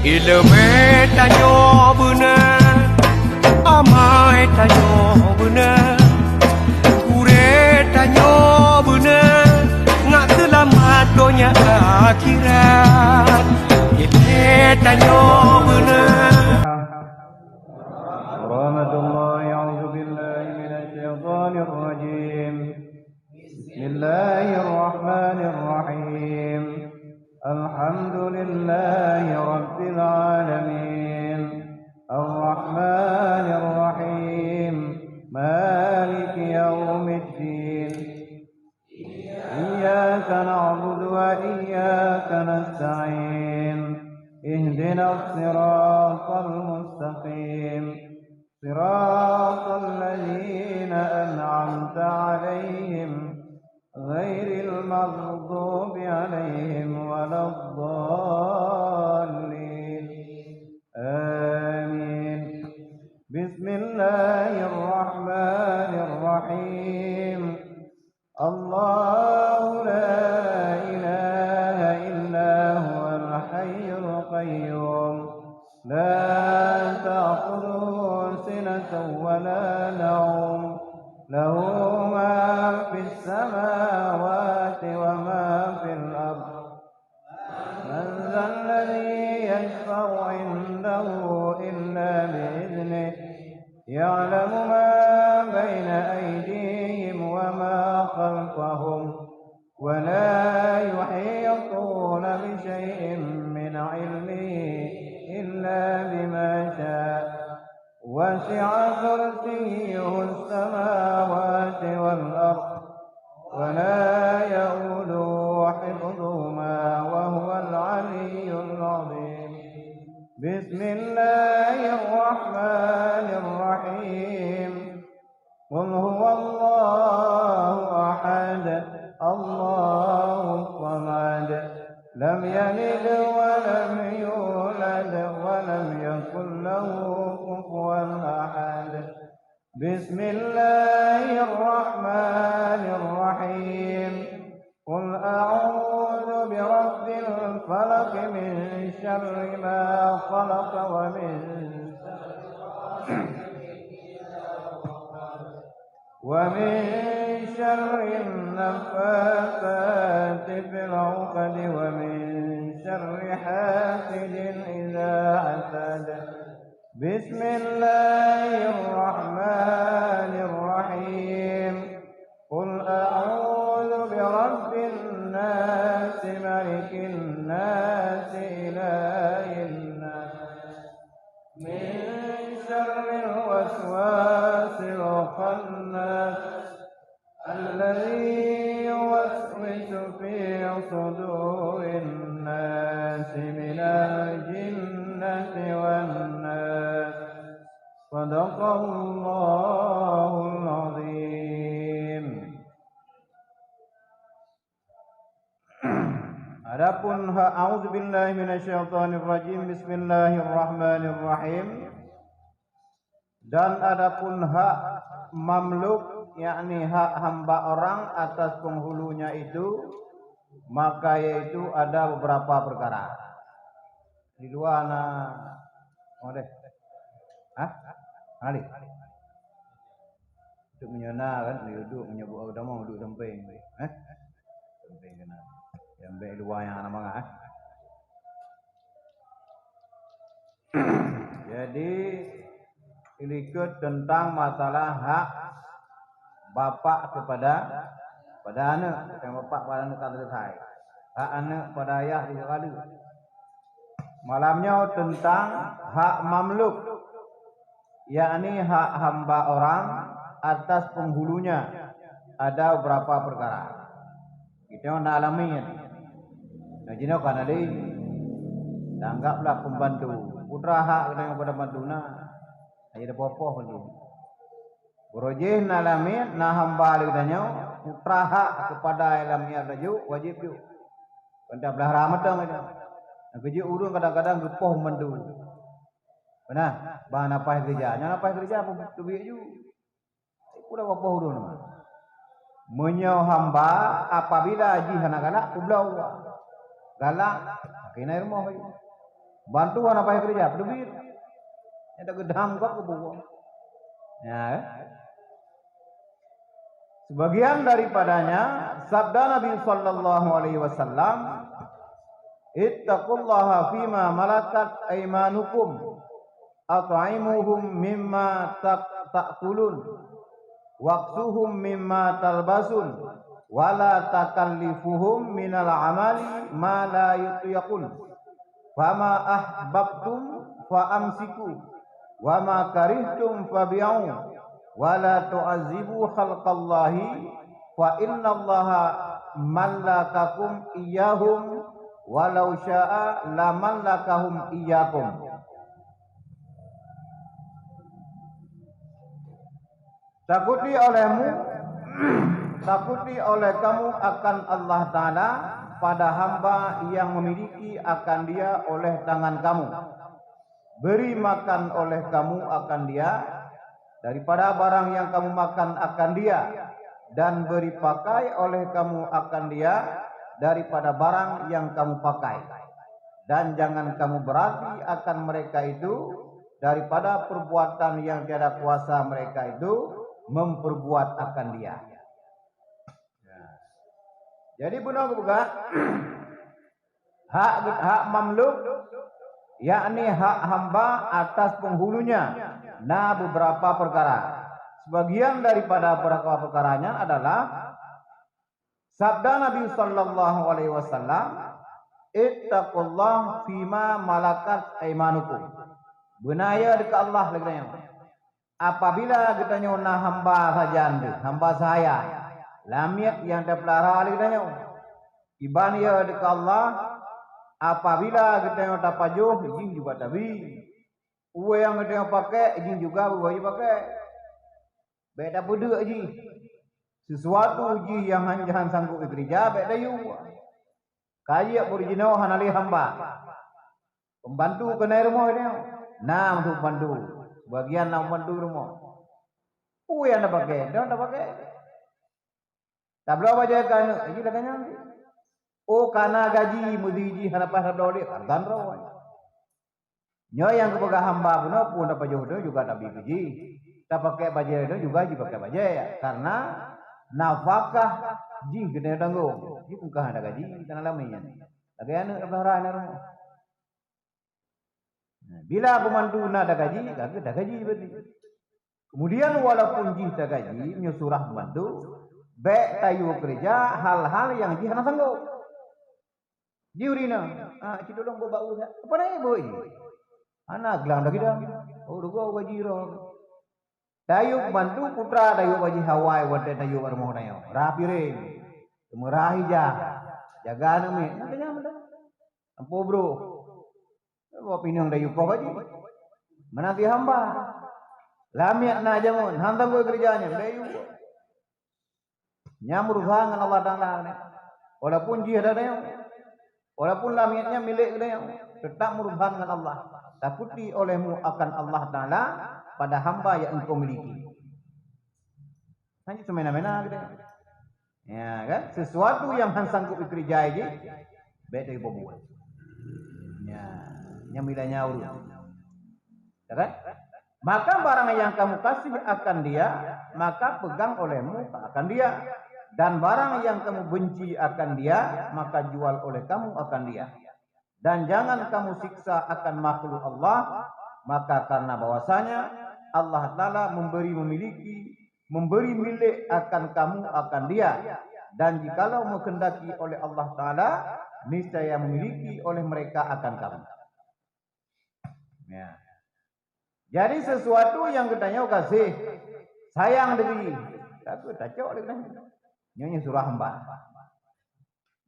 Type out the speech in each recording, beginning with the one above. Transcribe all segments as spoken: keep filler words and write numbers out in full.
Ileumèe tanyoe beuna, amai tanyoe beuna, gurèe tanyoe beuna, ngat seulamat donya akhirat. Ileumèe tanyoe beuna. ورحمة الله. أعوذ بالله من الشيطان الرجيم. بسم الله الرحمن الرحيم. الحمد لله رب العالمين. الرحمن الرحيم. مالك يوم الدين. إياك نعبد وإياك نستعين. اهدنا الصراط المستقيم. صراط الذين أنعمت عليهم غير المغضوب عليهم ولا الضالين. آمين. بسم الله الرحمن الرحيم. الله لا إله إلا هو الحي القيوم. لا تأخذه سنة ولا نوم. له ما في السماوات وما في الأرض. من ذا الذي يشفع عنده إلا بإذنه. يعلم ما بين أيديهم وما خلفهم. ولا يحيطون بشيء من علمه إلا بما شاء. وسع كرسيه السماوات والأرض. ولا يئوده حفظهما وهو العلي العظيم. بسم الله الرحمن الرحيم. قل هو الله أحد. الله الصمد. لم يلد ولم يولد ولم يكن له كفوا أحد. بسم الله الرحمن الرحيم. قل أعوذ برب الفلق، من شر ما خلق ومن ومن شر النفاثات في العقد ومن شر حاسد إذا حسد. بسم الله الرحمن الرحيم. قل أعوذ برب الناس، ملك الناس، إله الناس، من شر الوسواس الخناس، الذي يوسوس في صدور الناس من الجنة والناس. صدق الله العظيم. Adapun hak, a'udzubillahi minasyaitonirrajim, bismillahirrahmanirrahim. Dan adapun hak mamluk, yakni hak hamba orang atas penghulunya itu, maka yaitu ada beberapa perkara. Di luwa na, oh deh. Hah? Hana lé? Untuk meunyoe na kan, meunyoe duek, meunyoe buet agama, duek sampéng. Hah? Sampéng keunan. Nyang bèk luwa nyang hana mangat, eh. Jadi, ilikot tentang masalah hak bapak kepada, pada aneuk. Tentang bapak pada aneuk ka selesai. Hak aneuk pada ayah juga ka lheueh. Malam nyoe tentang hak mamluk, yakni hak hamba orang atas penghulunya. Ada beberapa perkara. Kita na alami. Nah, jinoe ka na lé. Tanggaplah pembantu. Putra hak kepada pembantu na. Aja ada poh-poh tu. Beurojih na lamiet, na hamba lé geutanyoe, putra hak kepada lamiet laju, wajéb ju. Banda blah rhah mantong itu. Nah, keujeuet ureueng kadang-kadang geupoh mandu. Beuna, bah na paih keureuja. Nyan na paih keureuja pun teubiet ju. Peue dah poh ureueng nyan. Meunyoe hamba apabila jih hana galak, peubloe. Galak, keunan rumoh ju. Bantu hana payah keureuja, peuteubiet. Nyan geudam kok keu buwong. Ya, eh? Sebagian daripadanya, sabda Nabi sallallahu alaihi wasallam, "Ittaqullaha fima malakat aimanukum, at'imuhum mimma tak-, ta'kulun, waksuhum mimma talbasun, wala takallifuhum minal amali ma la yutiqun. Fama ahbabtum fa amsiku, wa ma karihtum fa bi'u, wa la tu'azzibu khalqallahi, fa innallaha mallakakum iyyahum, walau sya'a lamallakahum iyyakum." Takuti olehmu, takuti oleh kamu akan Allah Ta'ala pada hamba yang memiliki akan dia oleh tangan kamu. Beri makan oleh kamu akan dia daripada barang yang kamu makan akan dia, dan beri pakai oleh kamu akan dia daripada barang yang kamu pakai. Dan jangan kamu berarti akan mereka itu daripada perbuatan yang tiada kuasa mereka itu memperbuat akan dia. Jadi, beuna geupeugah, hak, hak mamluk, yakni hak hamba atas penghulunya, na beberapa perkara. Sebagian daripada beberapa perkaranya adalah sabda Nabi sallallahu alaihi wasallam, "Ittaqullah fima malakat aimanukum." Beuna ya dekat Allah lagée nyoe. Apabila geutanyoe na hamba sajan deuh, hamba sahaya, lamiet nyang tapeulara lé geutanyoe, iban ya dekat Allah, apabila geutanyoe tapajoh, jih juga tabi. Ureuëng geutanyoe pakai, jih juga beubayeue pakai. Bék tapeudeuk jih. Sesuatu jih nyang han, han sanggup geukeureuja, bék tayue. Kayée beurjinoe hana lé hamba. Pembantu keunoe rumoh nyoe. Na meusu pembantu. Sebagian na pembantu rumoh. Peue nyang tapakai? Ndak tapakai. Tabloe bajée keu aneuk, jih lagée nyan. Oh, kana gaji meusiji hana paih tabloe lé, hareuga droe. Nyoe nyang geupeugah hamba bunoe pun tapajoh droe juga tabi keu jih. Tapakai bajée droe juga jipakai bajée. Karena nafakah jih geutanyoe tanggong. Jih pun ka hana gaji, kana lama nyan. Lagée aneuk tabloe hana rumoh. Bila pembantu na tagaji, ka geuh tagaji berarti. Kemudian walaupun jih tagaji, meunyoe surah pembantu, bék tayue keureuja hal-hal nyang jih hana sanggob. Jih ureueng inong, "Ah, ci tulông beu bak u." "Apa na ibu?" "Hana glang dah kita." "Oh, rugoe gaji roh." Tayue bantu putra tayue bak jih awai watée tayue bak rumoh tanyoe. Rhah piréng. Teuma rhah ija. Jaga aneuk miet. Nah, keunyan meunan. Ampôh broh. Bak pineung tayue poh gaji. Meunan si hamba. Lamiet na jameun, han sanggob keureuja nyan, bék yue. Nyan meurusan ngon Allah Taala nyan. Walaupun jih ada nyan, walaupun lamiet nyan milék geutanyoe, teutap meurusan ngon Allah. Takuti olehmu akan Allah Taala pada hamba yang engkau miliki. Hana seumena-mena geutanyoe. Ya kan? Sesuatu yang han sanggup dikeureuja jih, bék teupeue buet. Ya, nyang mila nyawa. Ya kan? Maka barang yang kamu kasih akan dia, maka pegang olehmu akan dia. Dan barang yang kamu benci akan dia, maka jual oleh kamu akan dia. Dan jangan kamu siksa akan makhluk Allah, maka karena bahwasanya Allah Taala memberi memiliki, memberi milik akan kamu akan dia. Dan jikalau menghendaki oleh Allah Taala, niscaya memiliki oleh mereka akan kamu. Ya. Jadi sesuatu nyang geutanyoe gaséh, sayang deungon jih, ka geuh tacok lé geutanyoe. Nyoe, nyoe surah hamba.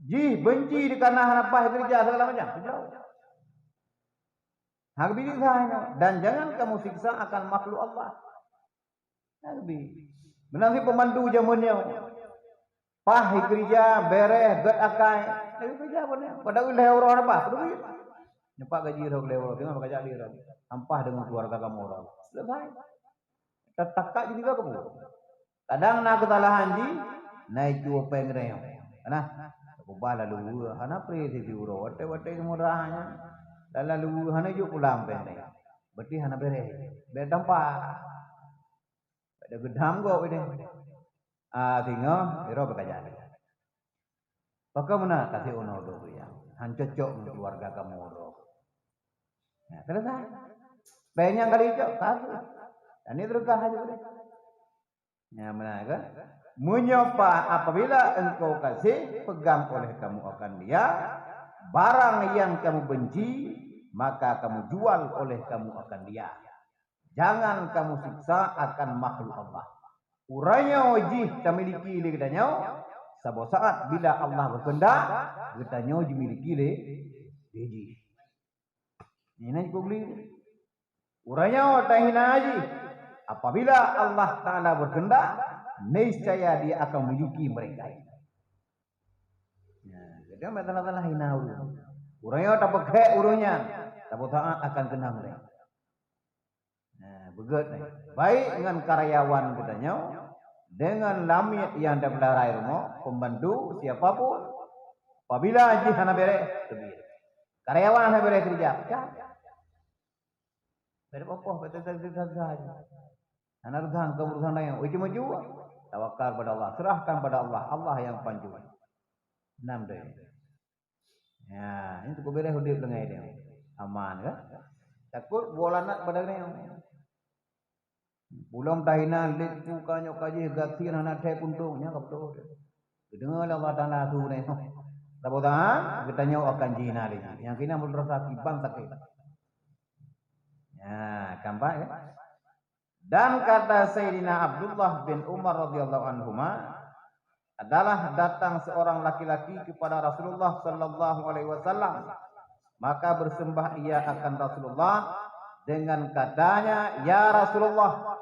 Jih benci dikana hana paih keureuja segala macam. Hak bidik saya. Dan jangan kamu siksa akan makhluk Allah. Nabi. Meunan cit pembantu jameun nyoe. Paih keureuja, béreh, gét akai. Nabi keureuja pun nyoe. Padahai lhèe uroe na paih, padahai. Nyoe pat gaji uroe lhèe uroe, teungoh beukajak lé uroe. Ampah deungon keuluwarga kamoe uroe. Selesai. Tatakat jih juga kamoe. Kadang na keusalahan jih, na icue péng geutanyoe. Nah, keubah lalu hana preh siuroe, watèe-watèe seumurah nyan. Talalu hana jok pulang bèk. Berarti hana bèrèh. Bèk tampa. Pada geudam gob ideh. Ah, singoh, iro bèk kajak. Pakon meunan ka siunoe doh ya. Han cocok ngon keluarga kamoe doh. Nah, selesai. Bèk nyang kali cok, ka habéh. Dan ini terus dah aja udah. Ya, meunan kan? Meunyoe pa apabila engkau kasih pegang oleh kamu akan dia, barang yang kamu benci, maka kamu jual oleh kamu akan dia. Jangan kamu siksa akan makhluk Allah. Uroe nyoe jih tamiliki lé geutanyoe, saboh saat bila Allah berkehendak, geutanyoe jimiliki lé, lé jih. Nyan keuh geuh. Uroe nyoe tahina jih, apabila Allah Taala berkehendak, niscaya Dia akan memiliki mereka. Nah, jadi masalah-masalah hina ureueng. Uroe nyoe tapeukhèk ureueng nyan, saboh saat akan keunong lé. Nah, beugèt nyan. Baik ngon karyawan geutanyoe, dengan lamiet nyang tapeularai rumoh, pembantu, siapa pun, apabila jih hana bèrèh, teubiet. Karyawan hana bèrèh keureuja, pecat. Bèk poh, bèk teuga-teuga. Hana urusan, bukan urusan laén. Ujung-ujung, tawakal pada Allah, serahkan pada Allah, Allah yang panjung. Enam deh. Ya, ini cukup bèrèh udép dengan dia. Aman kan? Takut bola nak pada dia. Ulôn tahina lét su ka nyoe ka jih gasien hana thèe puntông, nyan ka beutôi. Geudeungoe lé Allah Taala su nyoe. Saboh saat geutanyoe akan jihina lé jih. Nyang keunan meurasa kiban sakét. Nah, keempat ya. Dan kata Sayyidina Abdullah bin Umar radhiyallahu anhuma, adalah datang seorang laki-laki kepada Rasulullah sallallahu alaihi wasallam. Maka bersembah ia akan Rasulullah dengan katanya, "Ya Rasulullah,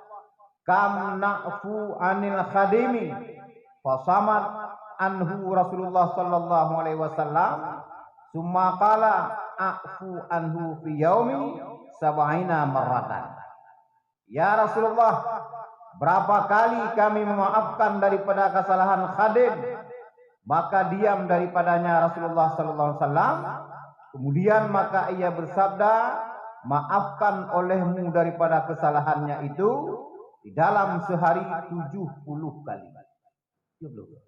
kam na'fu anil khadimi?" Fasamat anhu Rasulullah sallallahu alaihi wasallam, summa qala, "A'fu anhu fi yaumi sab'ina marratan." "Ya Rasulullah, berapa kali kami memaafkan daripada kesalahan khadim?" Maka diam daripadanya Rasulullah sallallahu alaihi wasallam. Kemudian maka ia bersabda, "Maafkan olehmu daripada kesalahannya itu di dalam sehari tujuh puluh kali." Tujuh puluh.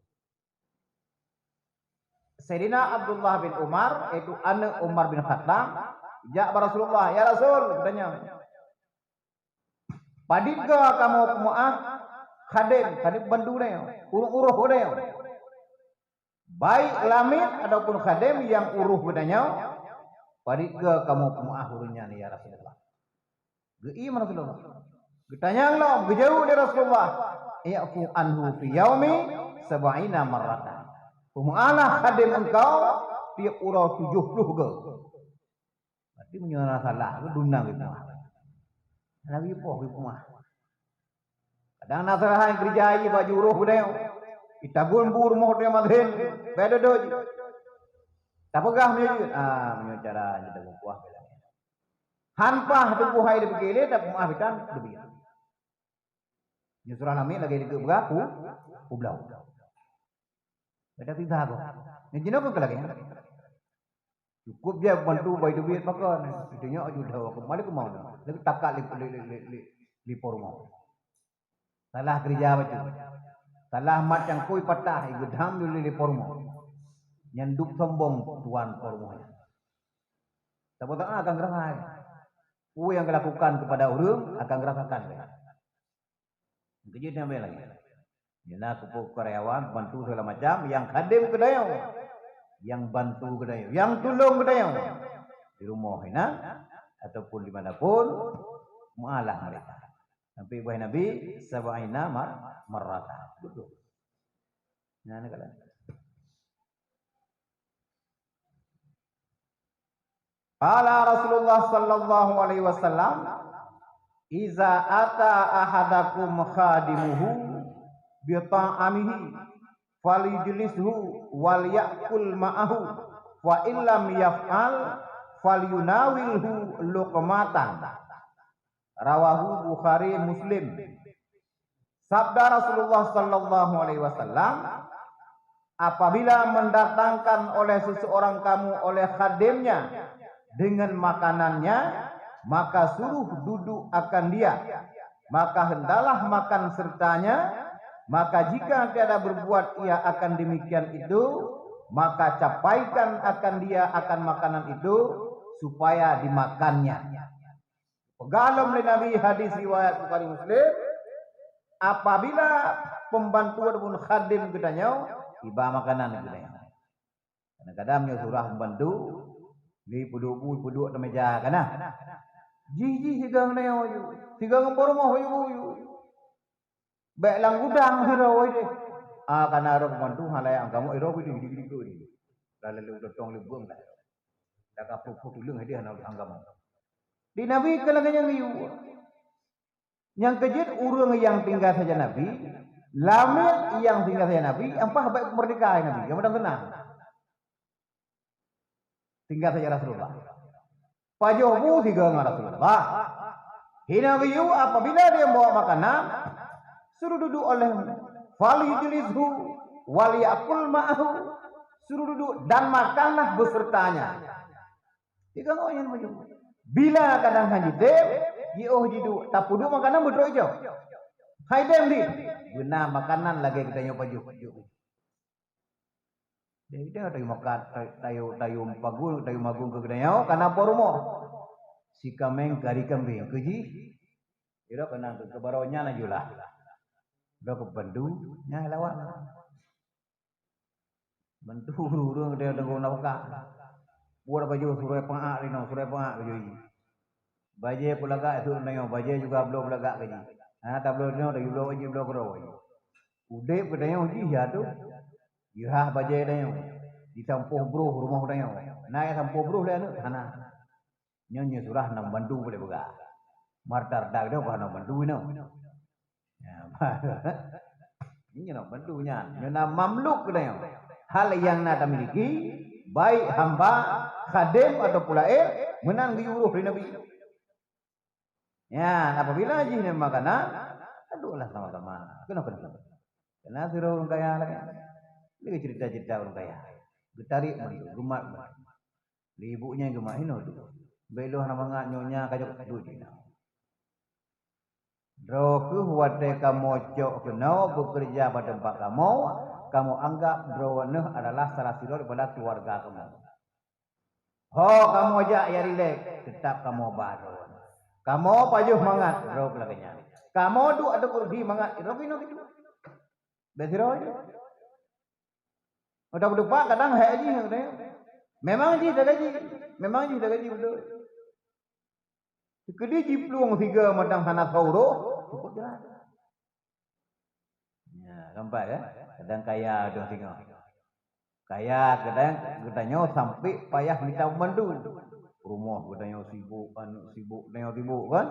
Saidina Abdullah bin Umar, yaitu aneuk Umar bin Khattab, jak bak Rasulullah, "Ya Rasul," katanya, "padit goe kamoe peumeu'ah khadem, khadem bantu nyoe, ureueng uroh nyoe? Baik lamiet ataupun khadem nyang uroh geutanyoe, padit goe kamoe peumeu'ah ureueng nyan, ya Rasulullah?" Geuieng Rasulullah. Geutanyong lom, geujaweueb lé Rasulullah, "I'fu anhu fi yaumi sab'ina marratan." Peumeu'ahlah khadem engkau tiep uroe tujoh ploh goe. Berarti meunyoe na salah, geuduek na geupeumeu'ah. Lagi poh geupeumeu'ah. Kadang na salah nyang keureuja ié bak jurôh geutanyoe. Itaguen bu rumoh geutanyoe maghen, bèk dudoe jih. Tapeugah meunyoe jeuet, ah, meunyoe cara nyoe tapeugah bela. Han paih tuboh hai leubeh gèlè, tapeumeu'ah bitan leubeh. Nyoe surah lamiet lagèe likeue peugah pu, publoe. Beda tiga goh. Nyoe jinoe keu lagèe nyan. Cukup jih bantu bai duit pakon. Itu nyoe aju dah aku malik mau dah. Lagi takat li, li, li, li, li, li po rumoh. Salah keureuja bacut. Salah mat cangkôi patah, igeudam di li po rumoh. Nyan duek sombong tuan po rumoh nyan. Saboh taat akan geurasa. Peue nyang geulakukan kepada ureueng akan geurasakan. Keujeuet nyang bèk lagèe. Nyan na keupeue karyawan, bantu segala macam, nyang khadem geutanyoe, nyang bantu geutanyoe, nyang tulông geutanyoe. Di rumoh inan, ataupun di mana pun, meu'ahlah mereka. Sampai wahai Nabi, "Sab'ina mar-, marratan." Betul. Nah, ni kata. Qala Rasulullah sallallahu alaihi wasallam, "Iza ata ahadakum khadimuhu bi ta'amihi, falyujlishu wal ya'kul ma'ahu, fa illam yaf'al, falyunawilhu luqmatan." Rawahu Bukhari Muslim. Sabda Rasulullah sallallahu alaihi wasallam, "Apabila mendatangkan oleh seseorang kamu oleh khadimnya dengan makanannya, maka suruh duduk akan dia, maka hendaklah makan sertanya, maka jika tiada berbuat ia akan demikian itu, maka capaikan akan dia akan makanan itu supaya dimakannya. Peugah lom lé Nabi, hadis riwayat Bukhari Muslim, apabila pembantu ataupun khadim geutanyoe iba makanan geutanyoe. Kadang-kadang nyoe surah pembantu, lé peuduek bu, peuduek di meja kana. Jih-jih sigoe nyoe ju, sigoe ngon peurumoh ju, ju. Bèk lam gudang sidroe deh. Ah, kana rhot pembantu hana layak kamoe, eh, rhot di, di, di, di. Lalu tutong lé bueng dah. Dah ka peupuh tuleueng hadiah na utang kamoe. Di Nabi keu lagèe nyan geuyue. Nyang keujeuet ureueng nyang tinggai sajan Nabi, lamiet nyang tinggai sajan Nabi, ampah bèk meurdeka Nabi, nyang padang teunang. Tinggai sajan Rasulullah. Pajoh bu sigoe ngon Rasulullah. Hina geuyue apabila dia membawa makanan, suruh duduk olehmu. Falyajlishu walyakul ma'ahu. Suruh duduk dan makanlah besertanya. Tiga ngon nyan maju. Bila kadang han jitem, jiôh jiduek, tapeuduek makanan beudroe ijo. Hai dem di, beuna makanan lagèe geutanyoe pajoh. Jadi dah tayu makan, tayu, tayu pagu, tayu magun keu geutanyoe, kana po rumoh. Sikameng kari kambing, keu jih. Ira kana keu baroe nyan ajulah. Dah keu bandu, nyan lawan. Bantu ureueng-ureueng geutanyoe teungoh nafakah. Buet baju surée peuak inoe, surée peuak baju jih. Bajée peulagak seuneuk nyoe, bajée juga bloe peulagak keu jih. Hana tabloe nyoe, tabloe jih, bloe keudroe jih. Udeb geutanyoe jih ya tu. Jihah bajée tanyoe. Jitampoh broh rumoh tanyoe. Na nyang tampoh broh lé aneuk hana. Nyoe, nyoe surah na bantu boleh peugah. Marta-rta geutanyoe bah na bantu inoe. Ya, nyoe na bantu nyan. Nyoe na mamluk geutanyoe. Hal nyang na tamiliki, baik hamba, khadem ataupun laén, meunan geuyue uroh lé Nabi. Ya, apabila jih nyan makanan, duduklah sama-sama. Keunoe, keunoe, keunoe. Keunoe sidroe ureueng kaya lagèe nyan. Lé cerita-cerita ureueng kaya. Geutarék mandum, geumat mandum. Lé ibu nyan geumat hinoe tu. Bèk lôn hana mangat nyonya ka jok tu jih na. Droe kheueh watèe kamoe cok keunoe beukeureuja bak teumpat kamoe, kamoe anggap droeneuh adalah salah sidroe daripada keuluwarga kamoe. Ho kamoe jak ya rilek, teutap kamoe ba droe. Kamoe pajoh mangat droe lagèe nyan. Kamoe duek ateueh kursi mangat droe keunoe kitu. Bèk sidroe jih. Udah beudupat kadang hai jih. Memang jih tagaji. Memang jih tagaji beutôi. Keudeh jiplueng sigoe mantong hana soe uroh, cukôp jalan. Ya, nampak kan? Kadang kaya dong singoh. Kaya kadang geutanyoe sampai payah mita pembantu. Rumoh geutanyoe sibuk, aneuk sibuk, geutanyoe sibuk kan?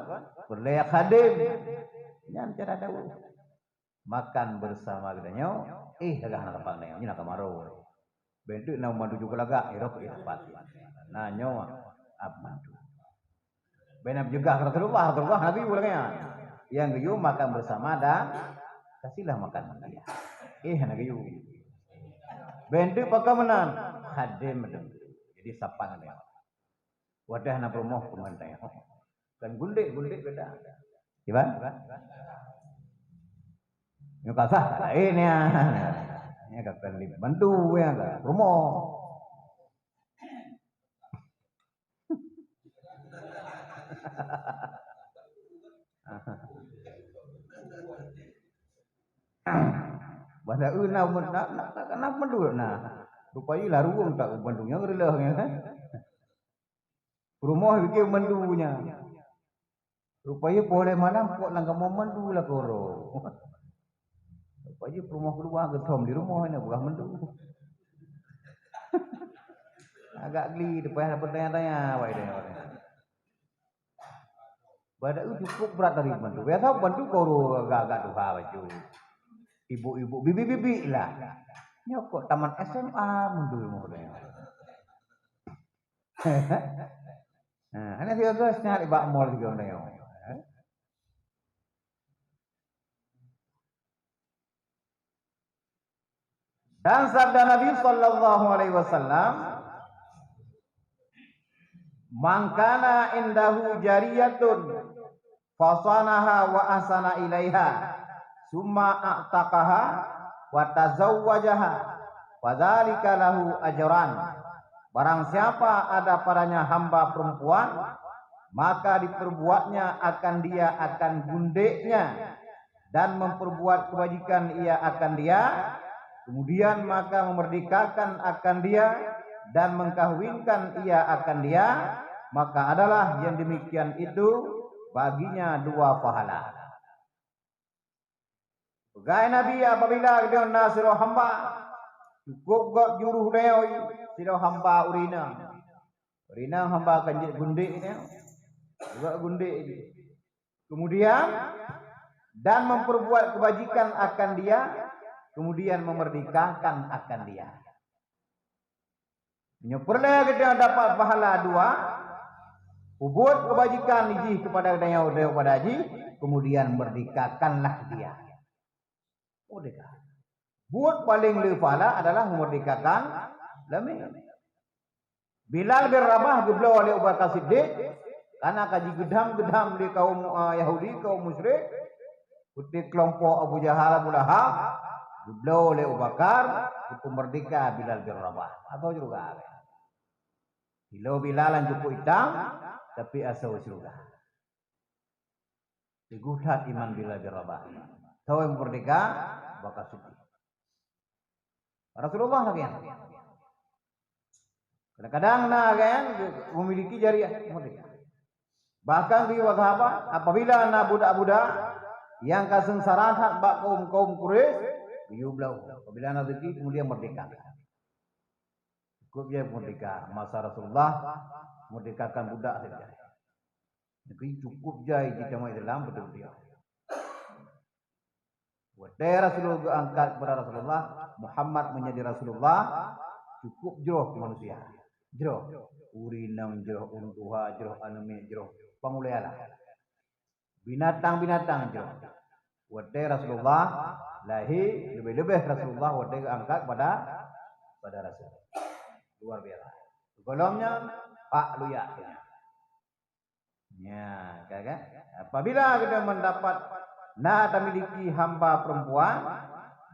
Peureulèe khadem. Nyan cara Daud. Makan bersama geutanyoe, eh, lagak hana tampat geutanyoe, nyoe na kamaroe. Bentuk na meunduju keulagak, irok, eh, teumpat. Na nyoe ap mantu. Bena peugah Rasulullah, Rasulullah Nabi ulang nyan. Nyang geuyue makan bersama dan kasihlah makan mulia. Eh, hana geuyue. Bentuk pakon meunan, khadem tu. Jadi sapan dia. Wadah na peurumoh peumantai. Kan gundek-gundek beda. Iban? Nyoe ka sah laén ya. Nyoe ka kan dibantu ya ka peurumoh. Pada eu na na na na na mandua na. Rupanya larueng tak bandung nyang reuloh nyan. Peurumoh pikée mandua nyan. Rupanya poh lhée malam pot lam kamoe mandua lakoe uroe. Rupanya peurumoh keuluwa geuthom di rumoh na peugah mandua. Agak geli, teupeue hana peutanya-tanya awai deh. Pada eu cukup brat dari mandua. Biasa mandua baru agak-agak tuha baju. Ibu-ibu, bibi-bibi lah. Nyoe kok tamat S M A mandua rumoh deh. Ha, hana sigoe-goe seungat ibak mall sigoe nyoe. Dan sabda Nabi sallallahu alaihi wasallam, "Man kana indahu jariyatun fasanaha wa ahsana ilaiha, summa a'taqaha wa tazawwajaha, fadzalika lahu ajran." Barang siapa ada padanya hamba perempuan, maka diperbuatnya akan dia akan gundeknya, dan memperbuat kebajikan ia akan dia, kemudian maka memerdekakan akan dia dan mengkahwinkan ia akan dia, maka adalah yang demikian itu baginya dua pahala. Peugah Nabi, apabila geutanyoe na sidroe hamba, cukup gob jurôh tanyoe sidroe hamba ureueng inong. Ureueng inong hamba kan jeuet gundek nyoe. Gob gundek jih. Kemudian, dan memperbuat kebajikan akan dia, kemudian memerdekakan akan dia. Meunyoe peureulèe geutanyoe dapat pahala dua, peubuet keubajikan jih keupada geutanyoe daripada jih, kemudian merdekakanlah dia. Merdeka. Buet paleng le pahala adalah memerdekakan lamé. Bilal bin Rabah geubloe lé Abu Bakar Siddiq, karena ka jigeudam-geudam lé kaum, eh, Yahudi, kaum musyrik, seperti kelompok Abu Jahal, Abu Lahab, geubloe lé Abu Bakar, geupeumeurdeka Bilal bin Rabah. Atau juga. Ilô Bilal nyang cukup itam, tapi asoe syeuruga. Teguh that iman Bilal bin Rabah. Soe merdeka, Abu Bakar Siddiq. Rasulullah lagèe nyan. Kadang-kadang na lagèe nyan, memiliki jariah merdeka. Bahkan di sahabat, apabila na budak-budak nyang ka seungsara that bak kaum-kaum Quraisy, geuyue bloe. Apabila na rezeki, kemudian merdeka. Cukup jai merdeka. Masa Rasulullah, merdekakan budak saja. Jadi cukup jai jitamong Islam beutôi-beutôi. Watèe Rasulullah geuangkat kepada Rasulullah, Muhammad menjadi Rasulullah, cukup jroh manusia. Jroh. Ureueng inong jroh, ureueng tuha jroh, aneuk miet jroh. Pangulèe alam. Binatang-binatang jroh. Watèe Rasulullah lahé, leubeh-leubeh Rasulullah watèe geuangkat kepada, kepada Rasul. Luar biasa. Gohlom nyan, pak luyak nyan. Ya, kan, kan? Apabila kita mendapat, na tamiliki hamba perempuan,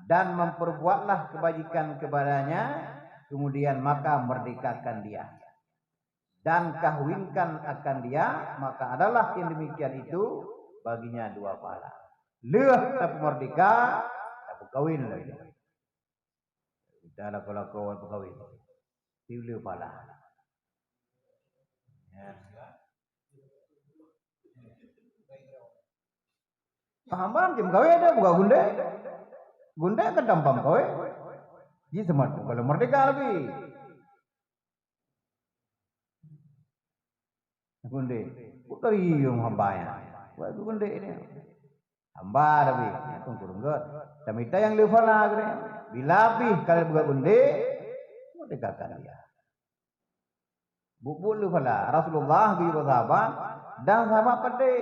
dan memperbuatlah kebajikan kepadanya, kemudian maka merdekakan dia. Dan kahwinkan akan dia, maka adalah yang demikian itu baginya dua pahala. Lheueh tapeumerdeka, tapeukawin lagi. Kita lakoe-lakoe peukawen. Tileue pala. Ya. Paham, paham, cuma gawe ada buka gundek. Gundek kan tampam gawe. Ji semat kalau merdeka lebih. Gundek. Bukan riung hamba ya. Buat gundek ini. Hamba tapi, ya, pun kurung gèt. Tamita nyang le pala geude. Bila pih ka le beugöt undéh, merdekakan dia. Buet-buet le pala. Rasulullah geuyue bak sahabat, dan sahabat padé.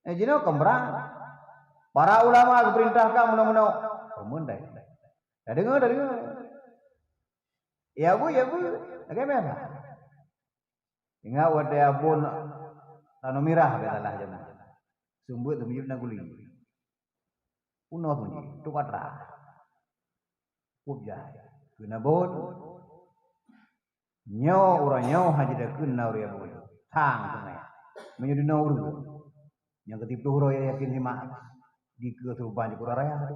Eh, jinoe kon brang. Para ulama geupeurintahkan meunoe-meunoe. Peumeunan. Tadeungoe, tadeungoe. Ya bu, ya bu. Lagèe meunan. Ingat watèe abon tanoh mirah, bèk salah jameun. Seumeubeuet teumiyueb na guli. Unoe sunyi, trok atra. Kup jai. Keuneuk abon. Nyoe uroe nyoe hana jidakheun na ureueng abon. Thang sungai. Meunyoe dinoe ureueng. Nyang keutiploh uroe yakin simak. Dikeue seuruban di Kura Raya tu.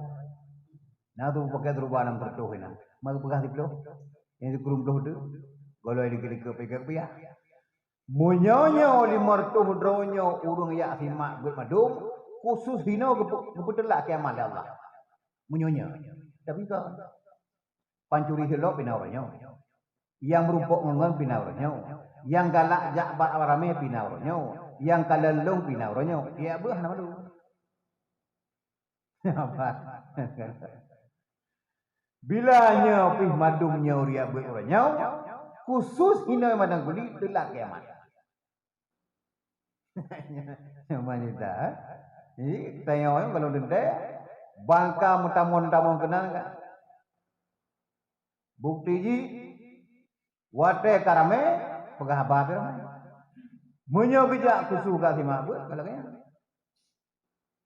Na tu pakai seuruban nam peureutôh inan. Mari peugah siploh. Nyang sikureueng ploh tu. Goloi like-like peuikat rupiah. Meunyoe nyoe limong reutôh droe nyoe ureueng jak simak buet mandum, khusus hinoe geupeu-, geupeuteulak kiamat lé Allah. Meunyoe nyoe. Tapi kon. Pancuri silop pih na uroe nyoe. Nyang meurumpok ngon-ngon pih na uroe nyoe. Nyang galak jak bak ramé pih na uroe nyoe. Nyang kalon lôn pih na uroe nyoe. Tiep beuh hana malu. Bila nyoe pih mandum nyoe riak beuet uroe nyoe, khusus hinoe mandang guli teulak kiamat. Nyoe manyuta, eh? Jadi, tanyoe nyoe kalau teuntèe, bangka meutamong-tamong keunan ka. Bukti jih, watèe ka ramé, peugah haba pih ramé. Meunyoe geujak keu su ka simak beuet, ka lagèe nyan.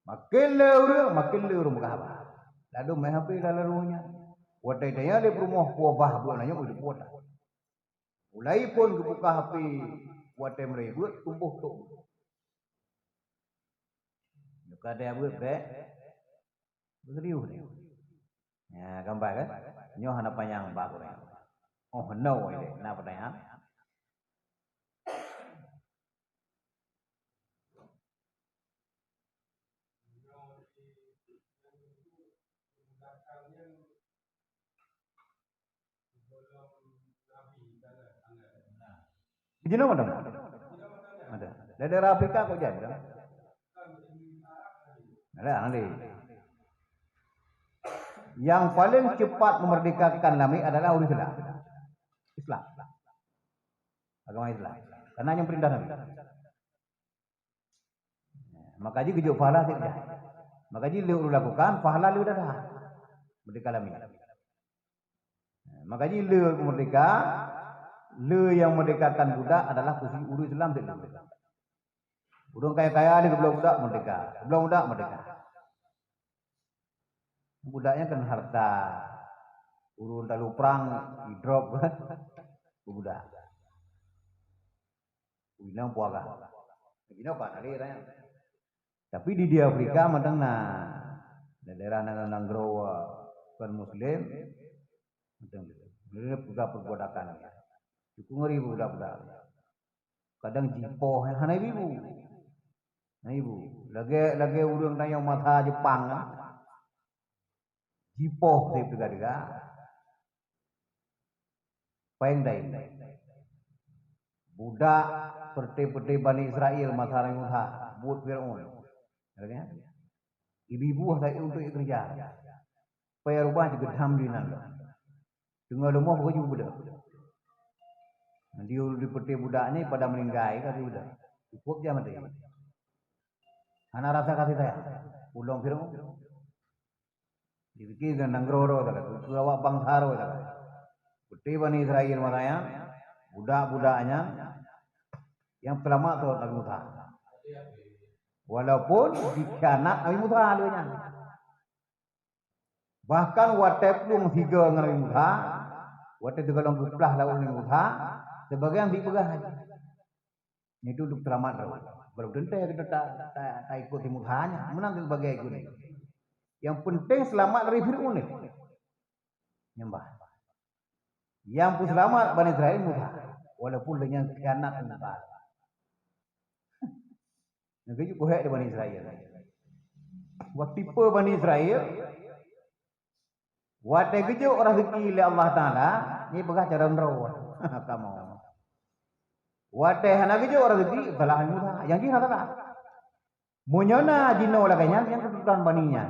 Maken le ureueng, maken le ureueng peugah haba. Ladôm meuhapé lam lalu nyan. Watèe tanyoe lé peurumoh peue bah beuet nyan, ulèe peuet. Mulai phôn geubuka hapé watèe meuribeuet, tumbôh tok. Nyoe ka deuh beuet bèk. Beuserius nyoe. Ya, gambar kan? Nyoe hana panyang bak ureueng. Oh, no, ilèe. Na peutanyaan? Jinoe mana? Ada. Dari daerah Afrika kok jadi kan? Ada, ada. Yang paling cepat memerdekakan lami adalah orang Islam. Islam. Agama Islam. Karena yang perintah Nabi. Maka jih geujok pahala sép jai. Maka jih le ureueng lakukan, pahala le dadah. Merdeka lami. Maka jih le merdeka, le nyang merdekakan budak adalah khusus ureueng Islam sép. Ureueng kaya-kaya le geubloe budak merdeka. Geubloe budak merdeka. Budak nyan kan harta. Ureueng talu prang, idrop kan. Budak. Inong puaga. Inong ka nalé nyan. Tapi di, di Afrika mantong na. Daerah nanggroe kon muslim mantong. Mereka peugah perbudakan. Cukup ngeri budak-budak. Kadang jipoh hana ibu. Hana ibu. Lagèe, lagèe ureueng tanyong masa Jepang kan. Jipoh sép teuga-teuga. Paing dai. Budak peureté-peureté Bani Israel masa Nabi Musa, buet Firaun. Ibu-ibu sai untuk keureuja. Payah rubah jigeudam di nan lom. Teungoh leumoh baju beudôh. Di, di peureté budak nyan pada meuninggai ka beudôh. Cukup jih maté. Hana rasa kasih sayang. Ulôn Firaun. Dipike ngon nanggroe roh sagai, keu awak bansa roh sagai. Peureté Bani Israel masa nyan, budak-budak nyan nyang seulamat teuh Nabi Musa. Walaupun dikhianat Nabi Musa lé nyan. Bahkan watèe plueng sigoe ngon Nabi Musa, watèe sigohlom geuplah laôt Nabi Musa, sibagian jipeugah, "Nyoe duek seulamat droe." Belom teuntèe geutanyoe ta, ta, taikot Nabi Musa nyan, meunan sibagian ikot nyan. Nyang peunteng seulamat dari Firaun nyan. Nyembah. Nyang peuseulamat Bani Israel Musa, walaupun lé nyan khianat Musa. Nyang keujeuet keuhèk di Bani Israel. Wah tipe Bani Israel, watèe geujok raseuki lé Allah Taala, nyan peugah cara meureuwah. Kamoe. Watèe hana geujok raseuki, salah Musa. Nyang jih hana salah. Meunyoe na jinoe lagèe nyan, nyan keuturonan Bani nyan.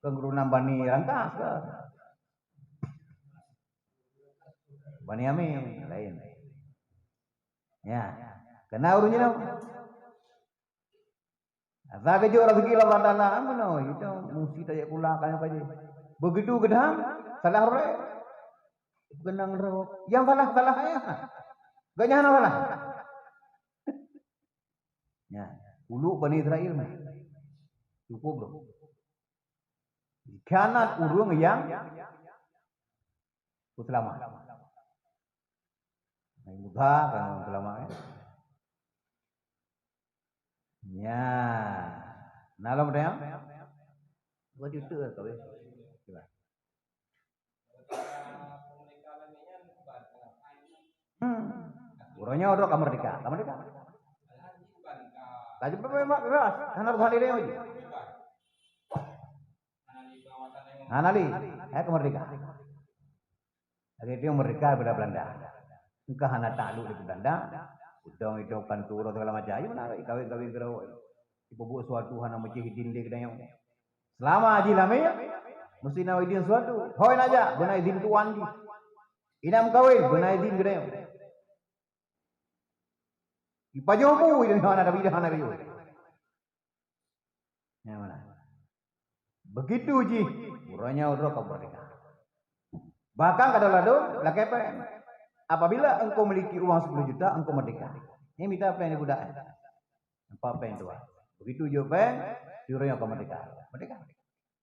Keuturonan Bani rangkas ke? Bani Amin, laén. Ya. Kena ureueng jinoe. Asa geujok raseuki Allah Taala, meunoe, itu musti tajak pula kaya apa je. Begitu geudam, salah roh. Keunong roh. Nyang salah, salah ya. Gak nyang salah. Ya, uluk Bani Israel mah. Cukup loh. Khianat ureueng nyang peuseulamat. Nabi Musa kan peuseulamat, eh. Ya. Nah, lom dah. Buat YouTube lah kau, eh. Cuba. Hmm. Uroe nyoe droe ka meurdeka, ka meurdeka. Laju bebas, bebas. Hana urusan diri lagi. Hana lé, hai ka meurdeka. Lagèe dia meurdeka daripada Belanda. Engka hana takluk di Belanda. Udong idong kantor segala macam. Ayo menarik kawin-kawin keu Ibu buet suatu hana meucéh idin lé geutanyoe. Seulama jih lam mé, meusti na idin suatu. Hôi na jak, beuna idin tuan jih. Inong meukawen, beuna idin geutanyoe. Ipajoh bu idin hana, tapi idin hana riweueh. Nyang mana? Begitu jih, uroe nyoe droe ka meurdeka. Bahkan kadang ladôm lakèe pèng. Apabila engkau memiliki uang sepuluh juta, engkau merdeka. Nyan mita péng di budak nyan. Nampak péng tuan. Begitu jok péng, si ureueng nyan ka merdeka. Merdeka.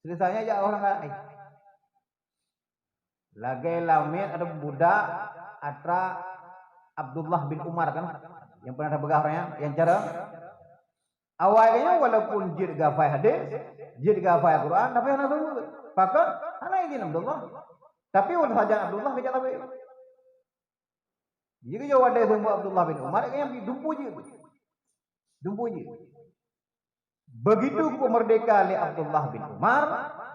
Selesainya jak orang lain. Lagèe lamiet ada budak atra Abdullah bin Umar kan, yang pernah tapeugah orang yang, yang cara awai geuh nyan walaupun jeuet geuhafai hadis, jeuet geuhafai Al-Quran, tapi hana seumeubeuet. Pakon? Hana izin Abdullah. Tapi ulôn sajan Abdullah geujak lawét. Jadi geujak wadai seumeubeuet Abdullah bin Umar, geuh nyan dumpeue jeuet. Dumpeue jeuet. Begitu geumerdeka lé Abdullah bin Umar,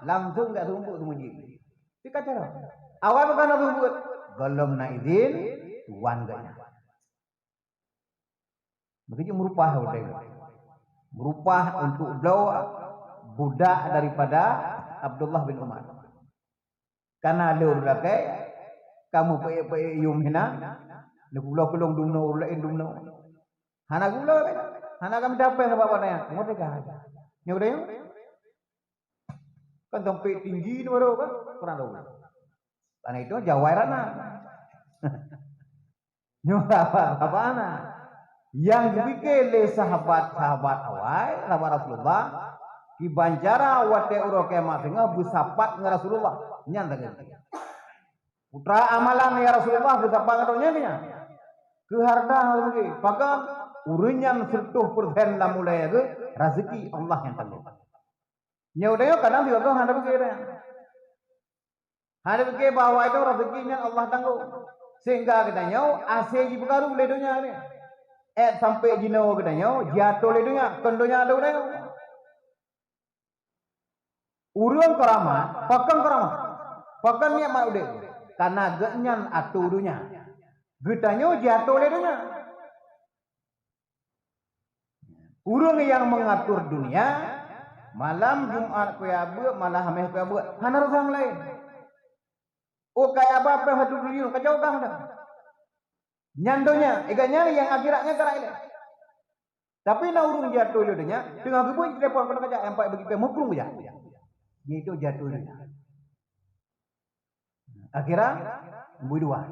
langsung geujak seumeubeuet seumeubeuet jeuet. Tika cara. Awai bukan hana seumeubeuet, gohlom na izin tuan geuh nyan. Begitu meurupah wadai. Meurupah untuk bloe budak daripada Abdullah bin Umar. Kana lé ureueng lakèe, kamoe peuék-peuék yum hinan, neupulo keulong dumnoe, ureueng laén dumnoe. Hana gula kan? Hana kami dapéng bak panai. Merdeka. Nyoe udah nyoe. Kan sampai tinggi ni baru kan? Kurang tahu. Karena itu jawai rana. Nyoe sahabat-sahabat na. Nyang geupike lé sahabat-sahabat awai, sahabat Rasulullah, kiban cara watèe uroe kiamat singoh beusapat ngon Rasulullah. Nyan lagèe nyan. Putra amalan ya Rasulullah beusapat ngon donya nyan. Keu hareuta hana lagèe. Pakon ureueng nyan seureutôh persen lam ulèe geuh, raseuki Allah nyang tanggong. Nyoe udah nyoe kadang sigoe hana pikir. Hana pikir bahwa itu rezeki nyan Allah tanggong. Sehingga geutanyoe asé jipeukaru lé donya ni. Eh sampai jinoe geutanyoe jiatoe lé donya, kon donya ada geutanyoe. Ureueng keuramat, pakon keuramat? Pakon nikmat udép? Karena geuhnyan atoe donya. Geutanyoe jiatoe lé donya. Ureueng nyang meungatur dunia, malam Jumat kuyabeuet, malam Hameh kuyabeuet, hana urusan laén. Oh, kaya apa-apa satu triliun, kacau dah dah. Nyan donya, iga nyan nyang akhirat nyan karai lé. Tapi na ureueng jatuh lé donya, teungoh geubeuet telepon keunoe kajak nyang pakai bagi pèng mukrung kajak. Nyan itu jatuh lé donya. Akhirat, bui dua.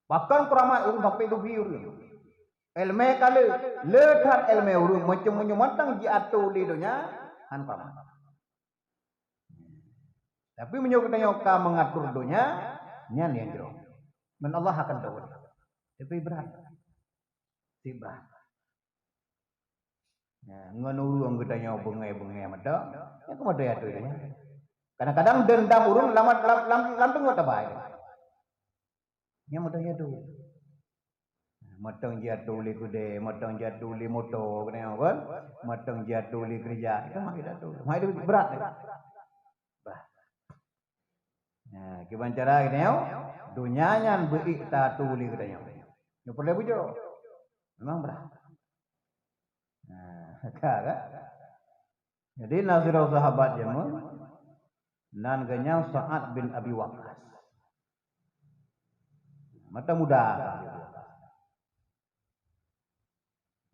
Bahkan keuramat ureueng sampai dubi ureueng. Èleumèe ka le, le that èleumèe ureueng macam meunyoe mantong jiatoe lé donya, han keuramat. Tapi meunyoe geutanyoe ka meungatur donya, nyan nyang jroh. Ngon Allah akan tahu. Tapi brat. Sibah. Nah, ngon ureueng geutanyoe beungèh-beungèh mantong, nyan keuh mantong jatuh donya. Kadang-kadang dendam ureueng lam, lam, lam, lam teungoh tabai. Nyan mantong jatuh. Mantong jatuh lé keudè, mantong jatuh lé moto, geutanyoe kan? Mantong jatuh lé keureuja. Itu mak jatuh. Mak itu berat. Bah. Nah, kiban cara geutanyoe, donya nyan beuék tatu lé geutanyoe. Nyoe peureulèe bujoe. Memang brat. Nah, ka, ka? Jadi, na sidroe sahabat jameun, nan geuh nyan Sa'ad bin Abi Waqqas. Mata muda.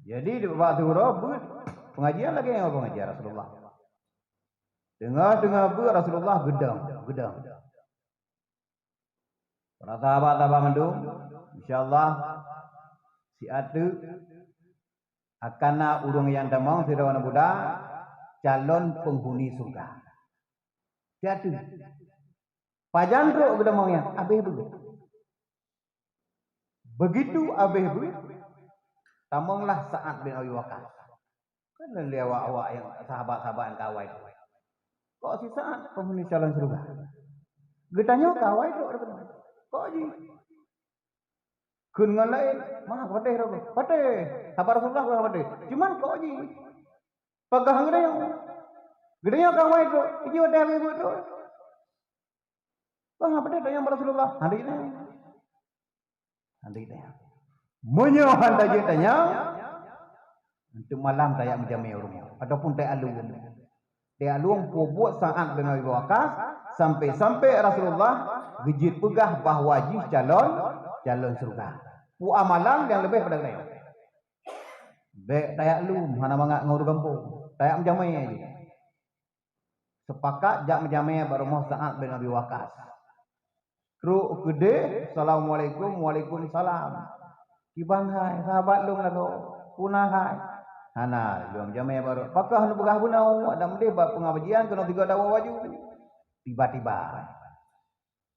Jadi, di bak siuroe beuet pengajian lagèe nyoe pengajian Rasulullah. Teungoh-teungoh beuet Rasulullah geudong, geudong. Para sahabat-sahabat mandum, insya Allah, siat teuk akan na ureueng nyang tamong sidroe aneuk muda calon penghuni syurga. Siat teuk. Pajan trok geutamong nyan, abéh beuet. Begitu abéh beuet, tamonglah Sa'ad bin Abi Waqqas. Kan lé awak-awak nyang sahabat-sahabat nyang ka awai tu. Kok si Sa'ad penghuni calon syurga? Geutanyoe ka awai trok, kok jih? Kheun ngon laén, "Mah, patéh roh, patéh. Sahabat Rasulullah ka patéh. Cuman kok jih? Peugah ngon geutanyoe. Geutanyoe ka awai trok, jih patéh abéh beuet trok." Bah, apa dia tanyong bak Rasulullah? Hana jitanyong. Hana jitanyong. Meunyoe hana jitanyong, untuk malam tajak meujamé u rumoh ataupun tajak lôn. Tajak lôn peubuet Sa'ad bin Abi Waqqas sampai-sampai Rasulullah geujeuet peugah bahwa jih calon, calon syurga. Peue amalan nyang leubeh pada geutanyoe. Bèk tajak lôn, hana mangat ngon ureueng gampông. Tajak meujamé jih. Sepakat jak meujamé bak rumoh Sa'ad bin Abi Waqqas. Trok keudeh, "Assalamualaikum." "Waalaikumsalam." Kiban hai, sahabat lôn lagoe, puna hai. Hana, lôn jamé barô. Pakon neupeugah bunoe, dan meudeh bak peungajian keunoe tiga dawa waju. Tiba-tiba.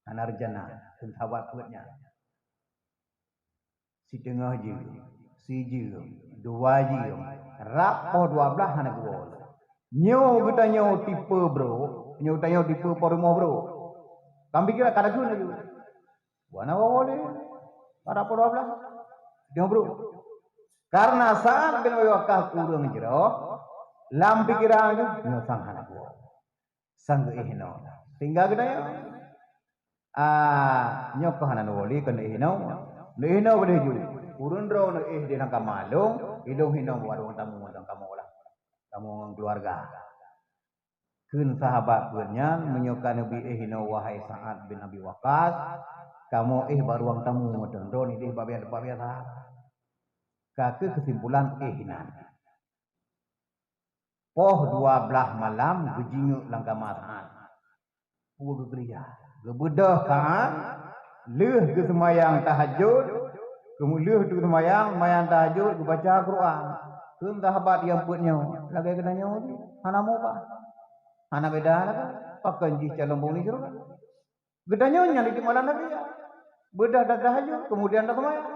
Hana rencana, kheun sahabat peuet nyan. Siteungoh jeuem, sijeuem, dua jeuem, rab poh dua blaih hana geuwoe. Nyoe geutanyoe tipe brok, nyoe geutanyoe tipe po rumoh brok. Kapikiran ka laju laju. Wana woe lé, rab poh dua blaih. Nyoe brok. Karena Sa'ad bin Abi Waqqas ureueng jroh, lam pikiran geuh, nyoe sang hana geuwoe. Sang geuéh inoe. Sehingga geutanyoe, ah, nyoe keuh hana neuwoe lé keu neuéh inoe. Neuéh inoe boleh ju. Ureueng droe neuéh di lam kama lôn, ilôn inoe bak ruang tamu lam kama lah. Kamoe ngon keuluwarga. Kheun sahabat peuet nyan, "Meunyoe ka neubi éh inoe, wahai Sa'ad bin Abi Waqqas, kamoe éh bak ruang tamu meuteun, droeneuh idéh bak biasa, bak biasa." Ka keuh keusimpulan éh inan. Poh dua blaih malam geujingeuk lam kama Sa'ad. Peue geukeurija? Geubeudôh Sa'ad, lheueh geuseumayang tahajud, keumeu-, lheueh geuseumayang, seumayang tahajud, geubaca Quran. Kheun sahabat nyang peuet nyoe, "Lagèe geutanyoe jih, hana mubah. Hana beda lagoe, pakon jih calon penghuni syeuruga. Geutanyoe nyan di malam nanggroe. Beudôh dan tahajud, kemudian dan seumayang.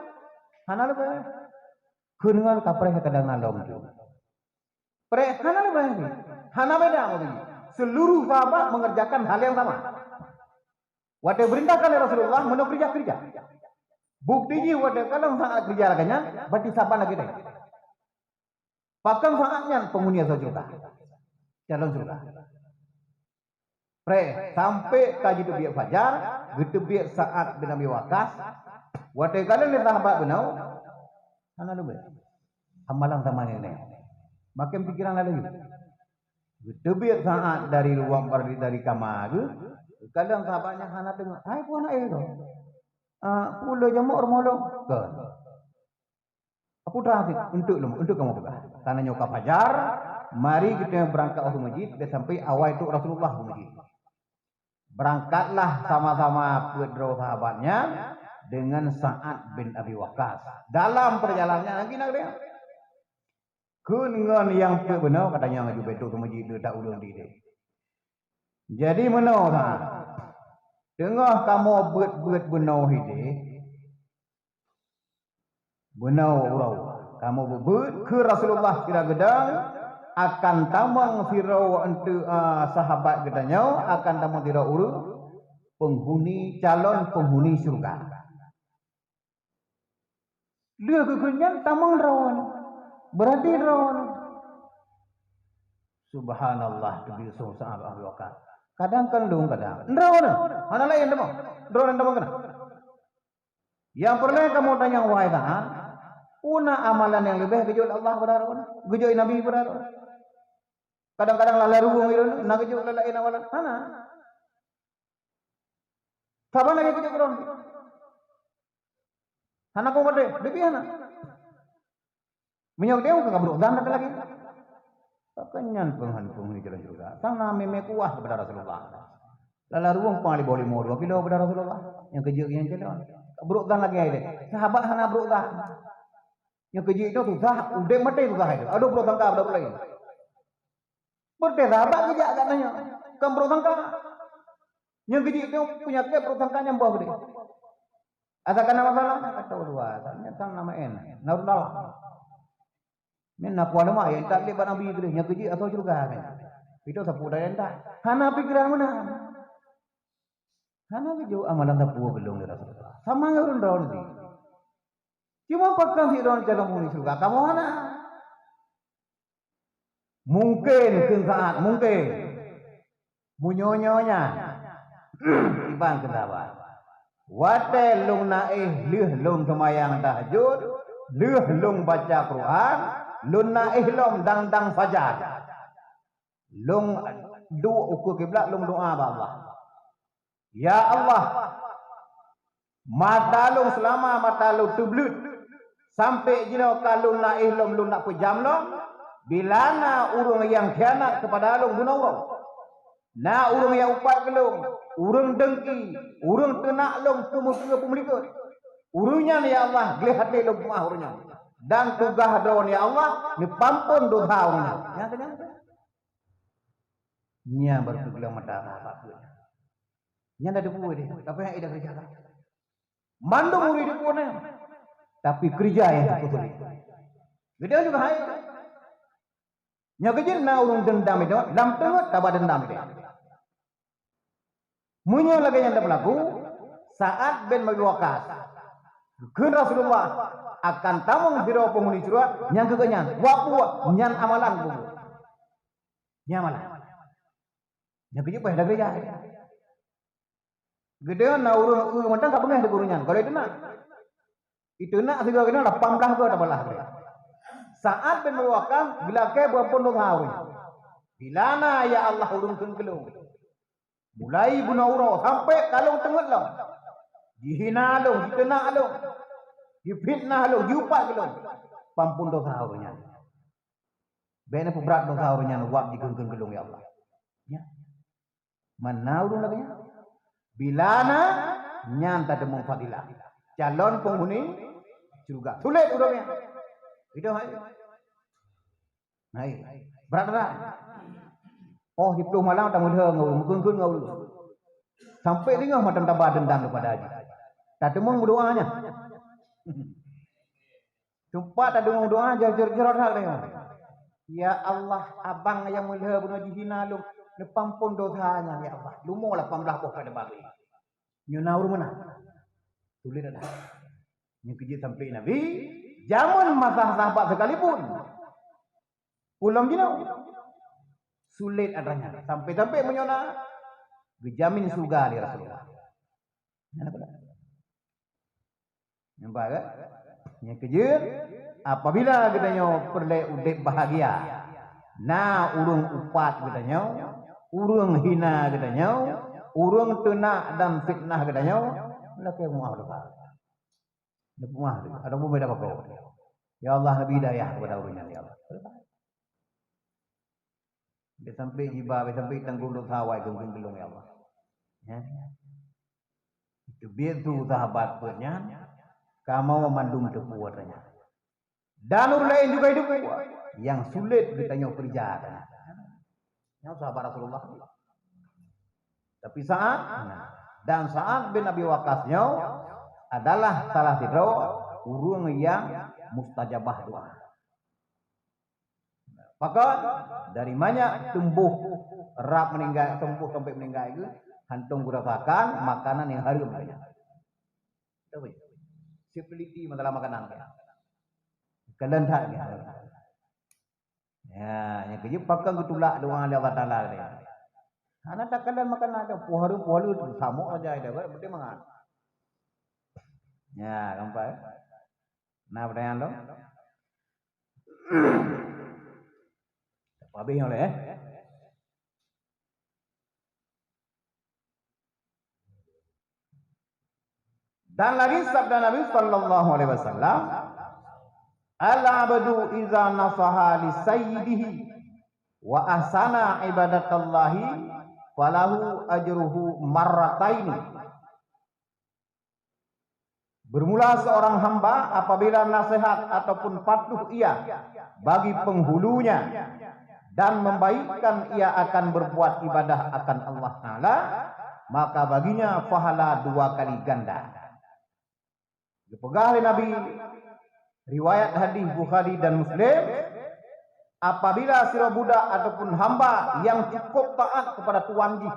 Hana leubeh." Kheun ngon kapreh kadang na lom tu. Preh hana leubeh lagi. Hana beda maksudnya. Seluruh sahabat mengerjakan hal yang sama. Watèe perintahkan lé Rasulullah, meunoe keurija-keurija. Bukti jih watèe kalon Sa'ad keurija lagèe nyan, berarti saban lagèe nyan. Pakon Sa'ad nyan penghuni asai syeuruga. Calon syeuruga. Preh, sampai ka jiteubiet fajar, geuteubiet Sa'ad bin Abi Waqqas. Watèe kalon lé sahabat bunoe, hana leubeh. Amalan sama ngon nyan. Makin pikiran lalu. Geuteubiet Sa'ad dari ruang, dari, dari kama geuh, kalon sahabat nyan hana teungoh. Hai, peue na éh tu? Ah, peue lôn jamok rumoh lôn? Kon. Peue teuma cit, eunteuk lom, eunteuk kamoe peugah. Karena nyoe ka fajar, mari geutanyoe beurangkat u meuseujid, bèk sampai awai trok Rasulullah u meuseujid. Beurangkatlah sama-sama peuet droe sahabat nyan deungon Sa'ad bin Abi Waqqas. Dalam perjalanan nyan, lagi na geutanyoe. Kheun ngon nyang peuet bunoe, ka tanyong laju, "Bèk trok u meuseujid, le that ureueng di idéh." Jadi meunoe, ha. Teungoh kamoe beuet-beuet bunoe idéh, bunoe uroe, kamoe beuet-beuet keu Rasulullah sira geudong, akan tamong sidroe eunteuk, ah, sahabat geutanyoe, akan tamong sidroe ureueng penghuni, calon penghuni syeuruga. Lheueh geukheun nyan tamong droeneuh. Berarti droeneuh. Subhanallah, teubiet sahabat Abu Bakar. Kadang kan lôn kadang. Droeneuh. Hana laén teuma. Droeneuh teuma keunan. Nyang peureulèe kamoe tanyong, wahai Sa'ad, peue na amalan nyang leubeh geujok lé Allah bak droeneuh? Geujok lé Nabi bak droeneuh? Kadang-kadang lalai ruweueng droeneuh, na geujok lé laén amalan. Hana. Saban lagèe geujok droeneuh. Hana kong padé, leubeh hana. Meunyoe geutanyoe ka brok zan lagèe. Pakon nyan peunghan-peunghan jalan syeuruga. Sang na mé-mé kuah keupada Rasulullah. Lala ruweueng pang lé boh limo dua kilo keupada Rasulullah. Nyang keujeuet nyang calon. Ka brok zan lagèe nyan. Sahabat hana brok zan. Nyang keujeuet nyoe susah, udeb maté susah nyoe. Aduh, brok sangka, brok laén. Beutôi sahabat geujak kat nyoe. Kon brok sangka. Nyang keujeuet nyoe peunyakét brok sangka nyang boh geude. Asai kana masalah, ka tahu dua. Nyan sang nama en. Narun dalam. Nyan na kuah leumah, ya, tak lé bak Nabi geude. Nyang keujeuet atau syeuruga, nyan. Itu sapu daya tak. Hana pikiran meunan. Hana geujok amalan sapeue geulong lé Rasulullah. Sama ngon ureueng droe tadi. Cuma pakon sidroe calon penghuni syeuruga, kamoe hana. Mungken kheun Sa'ad, mungken. Meunyoe nyoe nyan, iban keu sahabat. Watèe lôn na éh lheueh lôn seumayang tahajud, lheueh lôn baca Quran, lôn na éh lom dang-dang fajar. Lôn duek ukeue kiblat, lôn doa bak Allah. Ya Allah, mata lôn seulama mata lôn teubleuet, sampoe jinoe ka lôn na éh lom, lôn na peujam lom, bila na ureueng nyang khianat keupada lôn bunoe uroe. Na ureueng nyang upat keu lôn, ureueng dengki, ureueng teunak lôn peumeukeue peumeulikot. Ureuëng nyan, ya Allah, gleh até lôn peumeu'ah ureuëng nyan. Dan tugaih droeneuh, ya Allah, neupeuampon dosa ureuëng nyan. Nyan keuh nyan. Nyan baru teugulang mata sahabat nyan. Nyan dah teupeue deh, tapi hai dah keureuja. Mandum ureuëng teupeue nyan. Tapi keureuja nyang teupeue sulet. Geutanyoe juga hai. Nyoe keuh jeuet na ureuëng deundam itu, lam teungeut taba deundam itu. Meunyoe lagée nyan teupeulahu, Sa'ad bin Abi Waqqas, geukheun Rasulullah, akan tamong sidroe peunghuni syeuruga, nyang keu geuhnyan, wak buet, nyan amalan buet. Nyan amalan. Nyang keu jeuet payah lagée nyan. Geutanyoe na ureuëng, ureuëng mantong ka beungéh di guru nyan, kalau itu na. Itu na sigoe keunoe lapan blah goe tabalah goe. Sa'ad bin Abi Waqqas geulakée beuampon dosa ureuëng. Bila na, ya Allah, ureuëng kheun keu lôn. Mulai bunoe uroe sampai kalon teungeut lom. Jihina lôn, jiteunak lôn. Jifitnah lôn, jiupat keu lôn. Peuampon dosa ureuëng nyan. Bék na peubrat dosa ureuëng nyan wab jikheun-kheun keu lôn, ya Allah. Ya. Mana ureuëng lagée nyan? Bila na, nyan tateumong fadilah. Calon peunghuni syeuruga. Sulet ureuëng nyan. Itu hai. Hai. Brat-brat. Oh, siploh malam tameulheueh ngon ureuëng, meukheun-kheun ngon ureuëng. Sampai singoh mantong taba deundam keupada jih. Tateumong meudoa nyan. Teumpat tadeungoe doa jor-jor that lé. Ya Allah, abang nyang meulheueh bunoe jihina lôn, neupeuampon dosa nyan, ya Allah. Lumoe lapan blah boh pada bagi. Nyoe na ureuëng meunan. Sulet that. Nyang keu jeuet sampai Nabi, jameun masa sahabat sekalipun. Ulôn jinoe. Sulet that nyan. Sampai-sampai meunyoe na geujamin syeuruga lé Rasulullah. Nyan apa dah? Nampak ke? Nyang keu jeuet, apabila geutanyoe peureulée udeb bahagia, na ureuëng upat geutanyoe, ureuëng hina geutanyoe, ureuëng teunak dan fitnah geutanyoe, lakée meu'ah dosa. Neupeu'ah, ataupun beda bako. Ya Allah, neubri hidayah kepada ureuëng nyan, ya Allah. Bék sampai gibah, bék sampai tanggong dosa awai gong-gong geulong, ya Allah. Ya. Teubiet su sahabat peuet nyan, kamoe mandum teupeue atra nyan. Dan ureuëng laén juga teupeue, nyang sulet geutanyoe keureuja atra nyan. Nyoe sahabat Rasulullah. Tapi Sa'ad, dan Sa'ad bin Abi Waqqas nyoe adalah salah sidroe ureuëng nyang mustajabah doa. Pakon dari manyak tumbuh rab meuninggai, tumbuh sampai meuninggai geuh, hantom geurasakan makanan nyang hareuem geuh nyan. Tahu ya? Sipiliti masalah makanan geuh. Kalon that geuh. Ya, nyang keu jeuet pakon geutulak doa lé Allah Taala tadi. Hana takalon makanan dah, puhaleue-puhaleue tu samok saja dah, penting mangat. Ya, nampak ya? Na pertanyaan tu? Habis nyoe lé, eh? Dan lagi sabda Nabi sallallahu alaihi wasallam, "Al-'abdu idza nasaha li sayyidihi wa ahsana ibadatallahi falahu ajruhu marrataini." Bermula seorang hamba apabila nasihat ataupun patuh ia bagi penghulunya dan membaikkan ia akan berbuat ibadah akan Allah Ta'ala, maka baginya pahala dua kali ganda. Geupeugah lé Nabi, riwayat hadis Bukhari dan Muslim, apabila sidroe budak ataupun hamba yang cukup taat kepada tuan jih,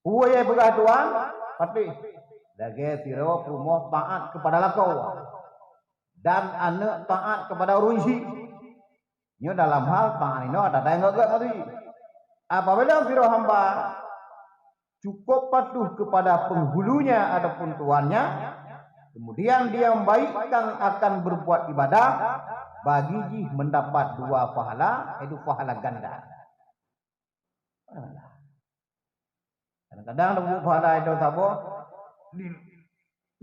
Peue nyang peugah tuan, patéh, lagée sidroe peurumoh taát keupada lakoe, dan aneuëk taát keupada ureuëng syik. Nyoe dalam hal taát inoe ata-ata nyang gét-gét ngon syik. Apabila sidroe hamba cukup patuh keupada penghulunya ataupun tuannya, kemudian dia membaikkan akan berbuat ibadah, bagi jih mendapat dua pahala, yaitu pahala ganda. Kadang-kadang leubuet pahala itu saboh di,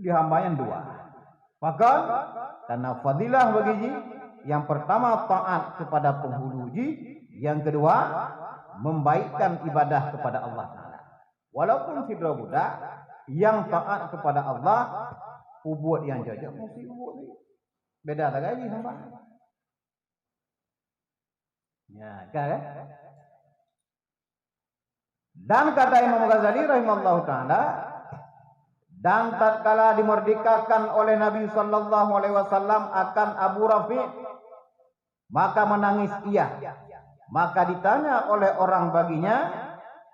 di hamba nyang dua. Maka, karena fadilah bagi jih, yang pertama taat kepada penghulu jih, yang kedua membaikkan ibadah kepada Allah Taala. Walaupun sidroe budak yang taat kepada Allah, Peubuet nyang jijak, meusti peubuet lé. Beda sagai jih sampah. Ya, kan, kan? Dan kata Imam Ghazali rahimahullahu taala, dan tatkala dimerdekakan oleh Nabi sallallahu alaihi wasallam akan Abu Rafi', maka menangis ia. Maka ditanya oleh orang baginya,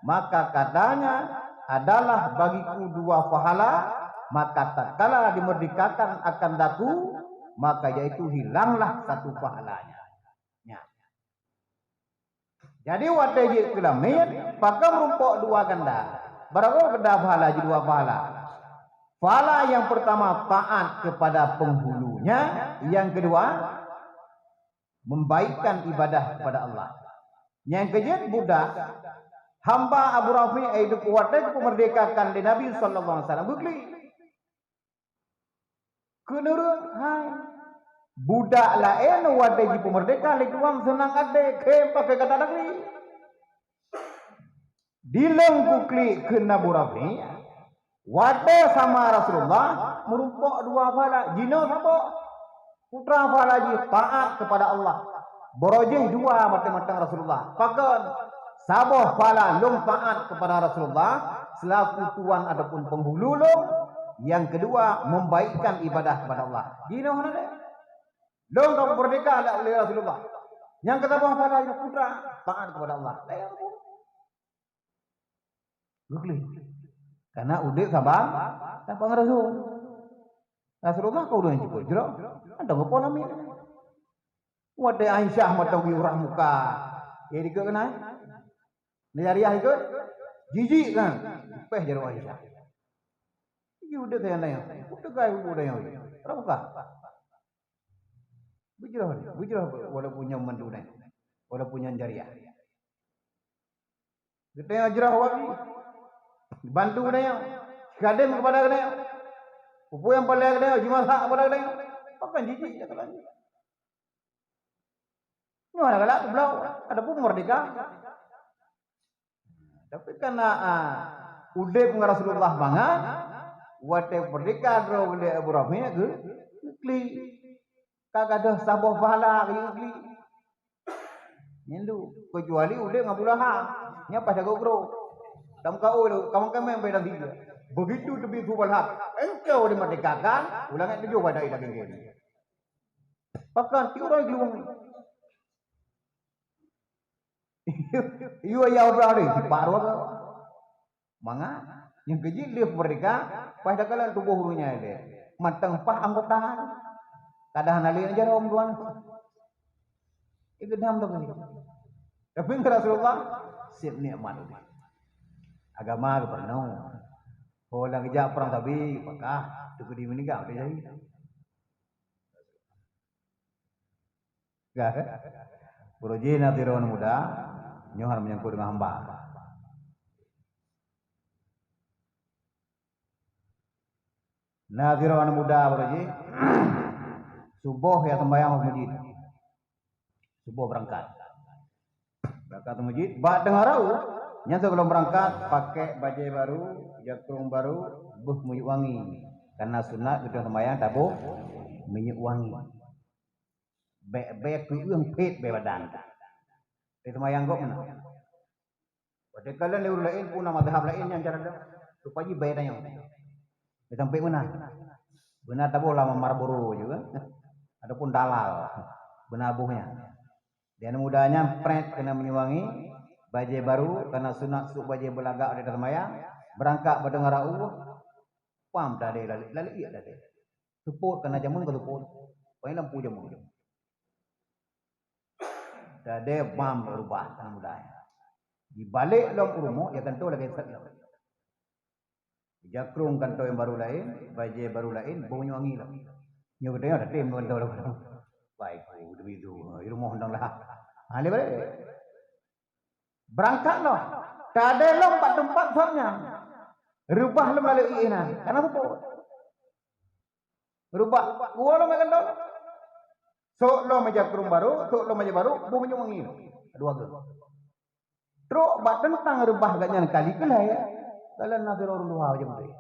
maka katanya, "Adalah bagiku dua pahala." Maka tatkala dimerdekakan akan daku, maka yaitu hilanglah satu pahalanya. Ya. Jadi watée jeuet keu lamiet, pakon meurumpok dua ganda. Barangkapeue ganda pahala jih dua pahala? Pahala yang pertama taat kepada penghulunya, yang kedua membaikkan ibadah kepada Allah. Nyang keujeuet budak, hamba Abu Rafi' itu watée geupeumerdekakan lé Nabi sallallahu alaihi wasallam geuklik. Keuneureueng hai. Budak laén watée jipeumeurdeka lé tuan seunang até, khem pakai kata dagri. Dileng kuklik kheun Abu Rafi', watée sama Rasulullah meurumpok dua pahala, jinoe saboh. Putra pahala jih taat kepada Allah. Baroe jih dua mantong-mantong Rasulullah. Pakon? Saboh pahala lôn taat kepada Rasulullah selaku tuan ataupun penghulu lôn, yang kedua membaikkan ibadah kepada Allah. Jinoe hana lé. Lôn ka merdeka lé Rasulullah. Nyang keu saboh pahala jih putra taat kepada Allah. Laén. Geuklik. Karena udeb saban, saban Rasul. Rasulullah ka ureueng jipeuet jroh, mantong geupoh lamiet. Watée Aisyah mantong geuyue urah muka, ya dikeue keunan. Ni jariah ikot, jijik kan. Peh jaroe Aisyah. Jih udeb sajan laén. Udeb gai bubu dayang. Rah muka. Beujroh, beujroh walaupun nyoe mandum nyan. Walaupun nyan jariah. Geutanyoe jroh awak jih. Bantu geutanyoe. Khadem keupada geutanyoe. Peue nyang paleng geutanyoe, jimasak keupada geutanyoe. Pakon jijik jak keulan jih. Nyoe hana galak geubloe, adapun meurdeka. Tapi karena, ah, udeb ngon Rasulullah mangat, watée meurdeka droe lé Abu Rafi' geu-, geuklik. Ka gadôh saboh pahala geuklik. Nyan tu, keucuali udeb ngon Abu Lahab. Nyan paih dagoe groe. Tameukaôi lom, kamang-kameng beda tiga. Begitu teubiet Abu Lahab, engkau dimeurdekakan, ulangan tujoh pada daging keu. Pakon, tiep uroe geuluwang. Yue ya Abu Lahab, sipak droe. Mangat, nyang keujeuet lheueh meurdeka, paih takalon tuboh ureueng nyan ilée. Mantong paih anggota. Kadang hana lé jaroe tuan. Igeudam tapi. Tapi keu Rasulullah, seb nikmat udeb. Agama geupeurunoe. Oh, lam geujak prang sabe, pakah, teukeudi meuninggai, udeb jadi. Ka? Uroe jih na sidroe aneuk muda, nyoe hana meunyangkot deungon hamba. Na sidroe aneuk muda uroe jih, suboh ya sembahyang u meuseujid. Suboh beurangkat. Beurangkat u meuseujid, bak teungoh rauh, nyan sigohlom beurangkat, pakék bajée barô, jakrong barô, beuh minyeuk wangi. Karena sunat geutanyoe sembahyang taboh minyeuk wangi. Bék-bék keueueng phét bée badan. Di seumayang gob meunan. Watée kalon lé ureueng laén, peue na mazhab laén nyang cara lom, rupa jih bée tanyoe. Di sampéng meunan. Beuna taboh lam Marlboro juga kan. Ataupun Dalal. Beuna boh nyan. Di aneuk muda nyan prét keunan minyeuk wangi, bajée barô, karena sunat sôk bajée beulagak di seumayang, beurangkat bak teungoh rauh, pam tadé lalek, lalek ié tadé. Seupôt kana jameun ka seupôt. Paléng lampu jameun. Tadé bam reubah aneuk muda nyan. Jibalek lom u rumoh, ya gantoe lagée sat lom. Jakrong gantoe nyang barô laén, bajée barô laén, boh minyeuk wangi lom. Nyoe geutanyoe tatem gantoe lom. Baik, oh, demi itu, di rumoh ndang lah. Ha, lé balek. Beurangkat lom. Tadé lom bak teumpat sat nyan. Reubah lom lalek ié nyan. Kana seupôt. Reubah, dua lom gantoe. Sôk lom jakrong barô, sôk lom bajée barô, boh minyeuk wangi. Dua geuh. Trok bak teuntang reubah gobnyan kali keulhèe, dalam na sidroe ureueng tuha bajeuem putéh.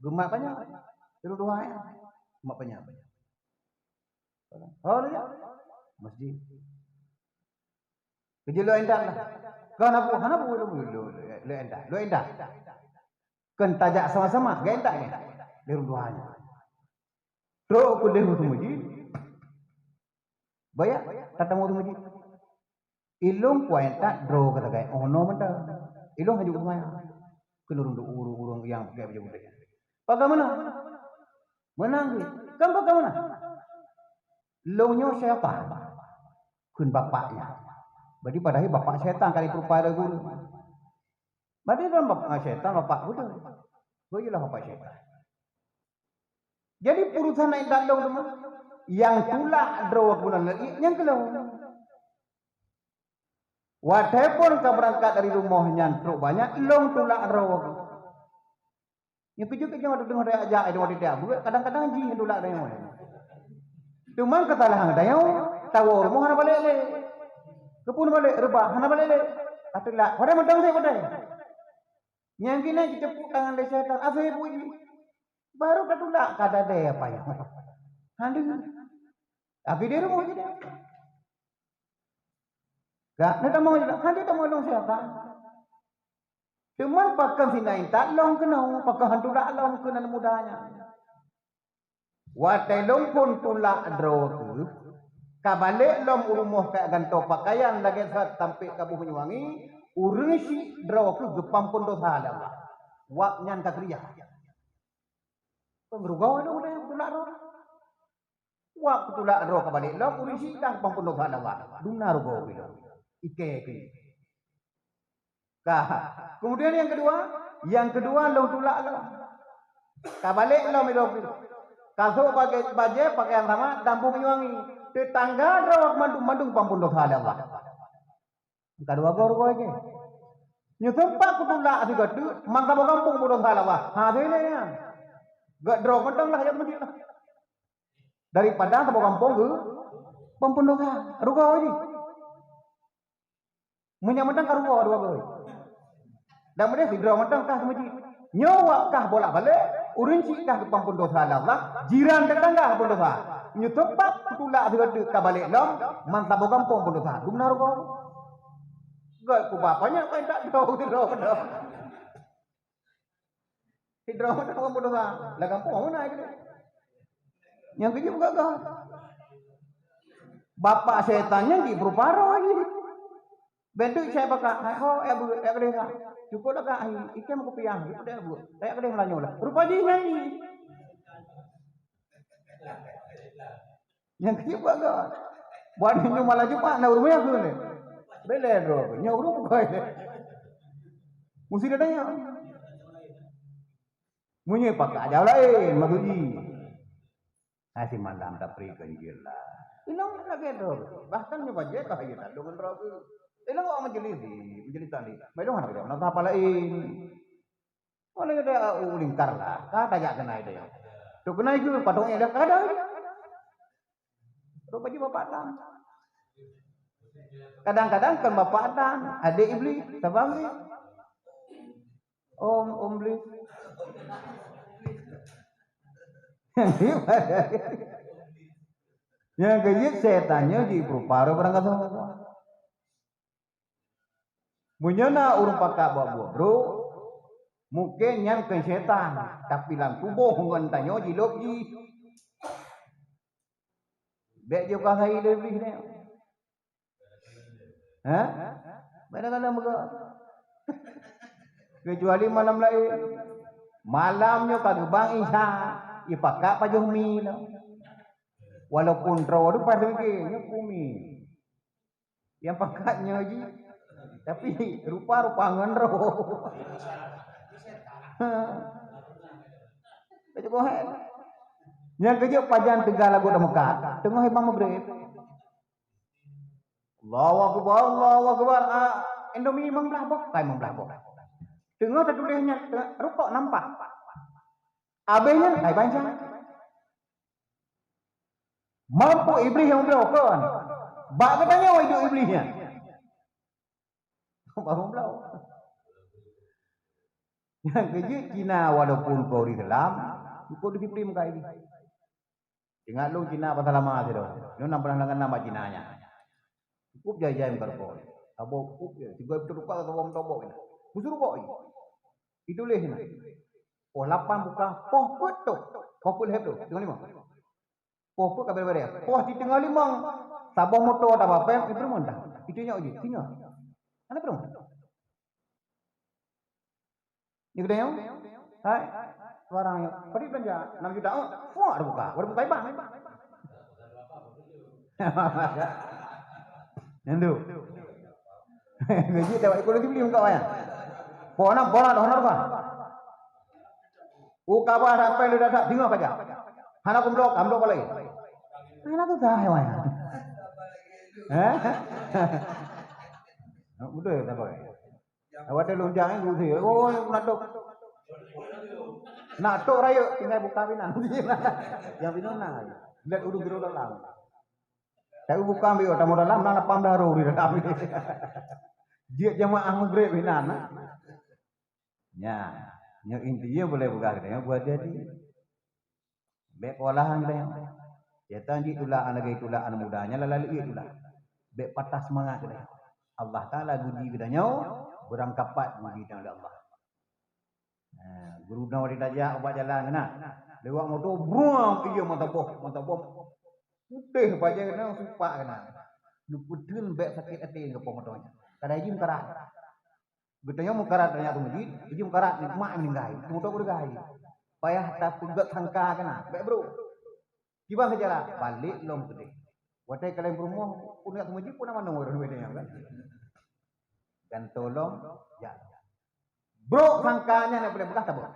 Geumat panyang. Di rhueng tuha nyan. Mak panyang. Oh, lé. Masjid. Keu jeuet lôn intat lah. Keu hana peue, hana peue, lôn, lôn, lôn intat. Lôn intat. Keu tajak sama-sama, geuintat nyan. Di rhueng tuha nyan. Trok keudeh u masjid. Baya, tatamong u masjid. Ilôn kuintat droe geuh sagai, oh, noe mantong. Ilôn hana jeuet seumayang. Keuneuk ureueng, ureueng nyang pakai bajèe putih. Pakon meunan? Meunan geuh. Kan pakon meunan? Lôn nyoe syaitan. Kheun bapak nyan. Berarti padahai bapak syaitan kali peurupai lé guru. Berarti kan bapak syaitan, bapak beutôi. Beutôi lah bapak syaitan. Jadi, urusan naik dalam tu mah, nyang tulak droe geunan lagi, nyang keulôn. Watèe phon ka beurangkat dari rumoh nyan trok banyak, lôn tulak droe. Nyoe keujeuet-keujeuet deungon tajak, deungon tajak buet, kadang-kadang jih tulak tanyoe. Teuma keusalahan tanyoe, tawoe rumoh hana balek lé. Keupeue balek, reubah, hana balek lé. Ka tulak, padahai mantong sép padahai. Nyang keunan jiteupeue tangan lé syaitan, asai puji. Baru tatulak ka dadai apa nyan. Hana. Tapi di rumoh je dah. Ka, na tamong je dah. Hana tamong lôn syaitan. Cuman pakon sinoe intat lôn keunoe, pakon han tulak lôn keunan muda nyan. Watèe lôn phon tulak droe geuh, ka balek lom u rumoh ka gantoe pakaian lagèe that sampék ka boh minyeuk wangi, ureueng syiek droe geuh geupeuampôn desya lé Allah. Wab nyan ka keuriah. Peue rugoe lôn deh tulak droe. Wab tulak droe ka balek lom, ureueng syiek ka geupeuampôn desya lé Allah. Dum na rugoe lôn. Ikèe keuh. Ka. Kemudian nyang keudua, nyang keudua lôn tulak lom. Ka balek lom ilôn. Ka sôk bajèe, bajèe pakaian sama dan boh minyeuk wangi. Teutangga droe mandum-mandum geupeuampôn desya lé Allah. Ka dua goe rugoe jih. Nyoe teumpat kutulak sigoe teuk, mantong saboh gampông peudosa lé Allah. Ha, sinoe nyan. Gèt droe mantong lah jak masjid lah. Daripada saboh gampông geupeuampôn desya. Rugoe jih. Meunyoe mantong ka rugoe dua goe. Dan keumudian sidroe mantong kah keu masjid. Nyoe wab kah bolak-balik, ureueng syiek kah geupeuampôn desya lé Allah, jiran teutangga peuampôn desya. Nyoe teumpat kutulak sigoe teuk ka balek lom, mantong saboh gampông peuampôn desya. Dum na rugoe. Gèt kubah panyang ka intat droe sidroe mantong. Sidroe mantong peuampôn desya. Lam gampông meunan keudeh. Nyang keujeuet peugah-gah. Bapak syaitan nyan jipeurupa droe jih. Bèk teuk cai baka, hai ho, eh, beuet, eh, keudeh ka. Cukôp dah ka, hai, ikèe meukupiah, cukôp dah beuet. Tajak keudeh meulanyô lah. Rupa jih nyan jih. Nyang keu buat gèt. Buat nyoe malam Jumat na ureueng meuyah keu nyoe. Bèk lé droe, nyoe ureueng bukai lé. Musti datang nyoe. Meunyoe pakat ajaran laén, maksud jih. Hai simalam tapi ganjil lah. Inong lagèe droe. Bahkan nyoe bajèe ka hayeu that lôn ngon droe. Inong awak majelis di, majelis tadi. Mai dong hana keudroe, na haba laén. Oleh dia u lingkar lah, ka tajak keunan dia. Tu keunan itu patong dia ka ada. Rupa jih bapak tan. Kadang-kadang kan bapak tan, adek iblis, sabang dia. Om, om bli. Nyang keujeuet setan nyoe jipeurupa barang gasoe. Meunyoe na ureueng pakat bak buet brok, mungken nyan kon setan, tapi lam tuboh ngon tanyoe jilôb jih. Bèk jipeukasai lé Iblih nyoe. Ha? Bèk na kalon meugo. Kecuali malam laén. Malam nyoe ka geubang Isya, jipakat pajoh mi nyoe. Walaupun droe teuh paih seugi, nyoe kumi. Nyang pakat nyoe jih, tapi rupa-rupa ngon roh. Ha. Beutôi boh, eh? Nyang keujeuet pajan teuga lagu teumekat, teungoh imam Maghrib. Allahu Akbar, Allahu Akbar. Ah, Indomie limong blah boh, kai limong blah boh. Teungoh tatuléh nyan, rukok nampak. Abéh nyan, kai bansa. Mampu Iblih nyang bloe kon. Bak geutanyoe iduek Iblih nyan. Baru bloe. Nyang keujeuet Cina walaupun keu ureueng Islam, Cukup disiplin muka ini. Ingat lôn Cina pasal lama sidroe. Nyoe na pernah lagèe nama Cina nyan. Cukup jai-jai meukarpoi. Saboh cukup je. Tiga beutôi luka saboh meutabok nyan. Meusurubok nyan. Dituléh nyan. Poh lapan buka, poh peuet tu. Poh peuet lhèe tu. Teungoh limong. Poh peuet ka bèrèh-bèrèh. Poh di teungoh limong. Saboh moto tabapém, ipeureumeun dah. Itu nyoe je. Singoh. Hana peureumeun. Ni geutanyoe? Hai, barang nyoe. Padit belanja enam juta, oh, fuak dah buka. Baru buka ibang. Nyan tu. Gaji dah buat ekonomi beli muka wayang. Pona, pona dah, pona dah. Uka bah sampai lu dah tak tinggal saja. Hana kumblok, kumblok lagi. Hana tu dah wayang. Eh? Betul tak pakai? Awak teh lonjang eh, guru saya. Oh, nak tok. Nak tok raya, tinggal buka pinang. Yang pinang nah. Lihat urus guru dalam. Tapi bukan bio tamu dalam, nak lapang daru di dalam. Dia jemaah maghrib pinang. Nah. Ya, nyoe intinya boleh buka kita, buat jadi. Bèk keuwalahan geutanyoe. Setan jitulak lagèe tulak aneuk muda nyan, lala leuet tulak. Bèk patah seumangat geutanyoe. Allah Taala geuji geutanyoe, beurangkapat geuji geutanyoe lé Allah. Ha, geurunoe tajak ubak jalan keunan. Lewat moto, bruang, iya mata boh, mata boh. Putéh bajèe keunan, supak keunan. Neupeuteun bèk sakét até ngon po moto nyan. Kadang jih meukarat. Geutanyoe meukarat, tanyoe ateueh meuseujid, jih meukarat, mak meuninggai, moto beureugai. Payah tapeugèt sangka keunan, bèk brôk. Kiban seujarah, balek lom keudeh. Watèe kaleng peurumoh, pun yak meuseujid pun na manoe ureueng geutanyoe kan. Gantoe lom, jak. Brôk sangka nyan nyang paleng peugah tabeuet.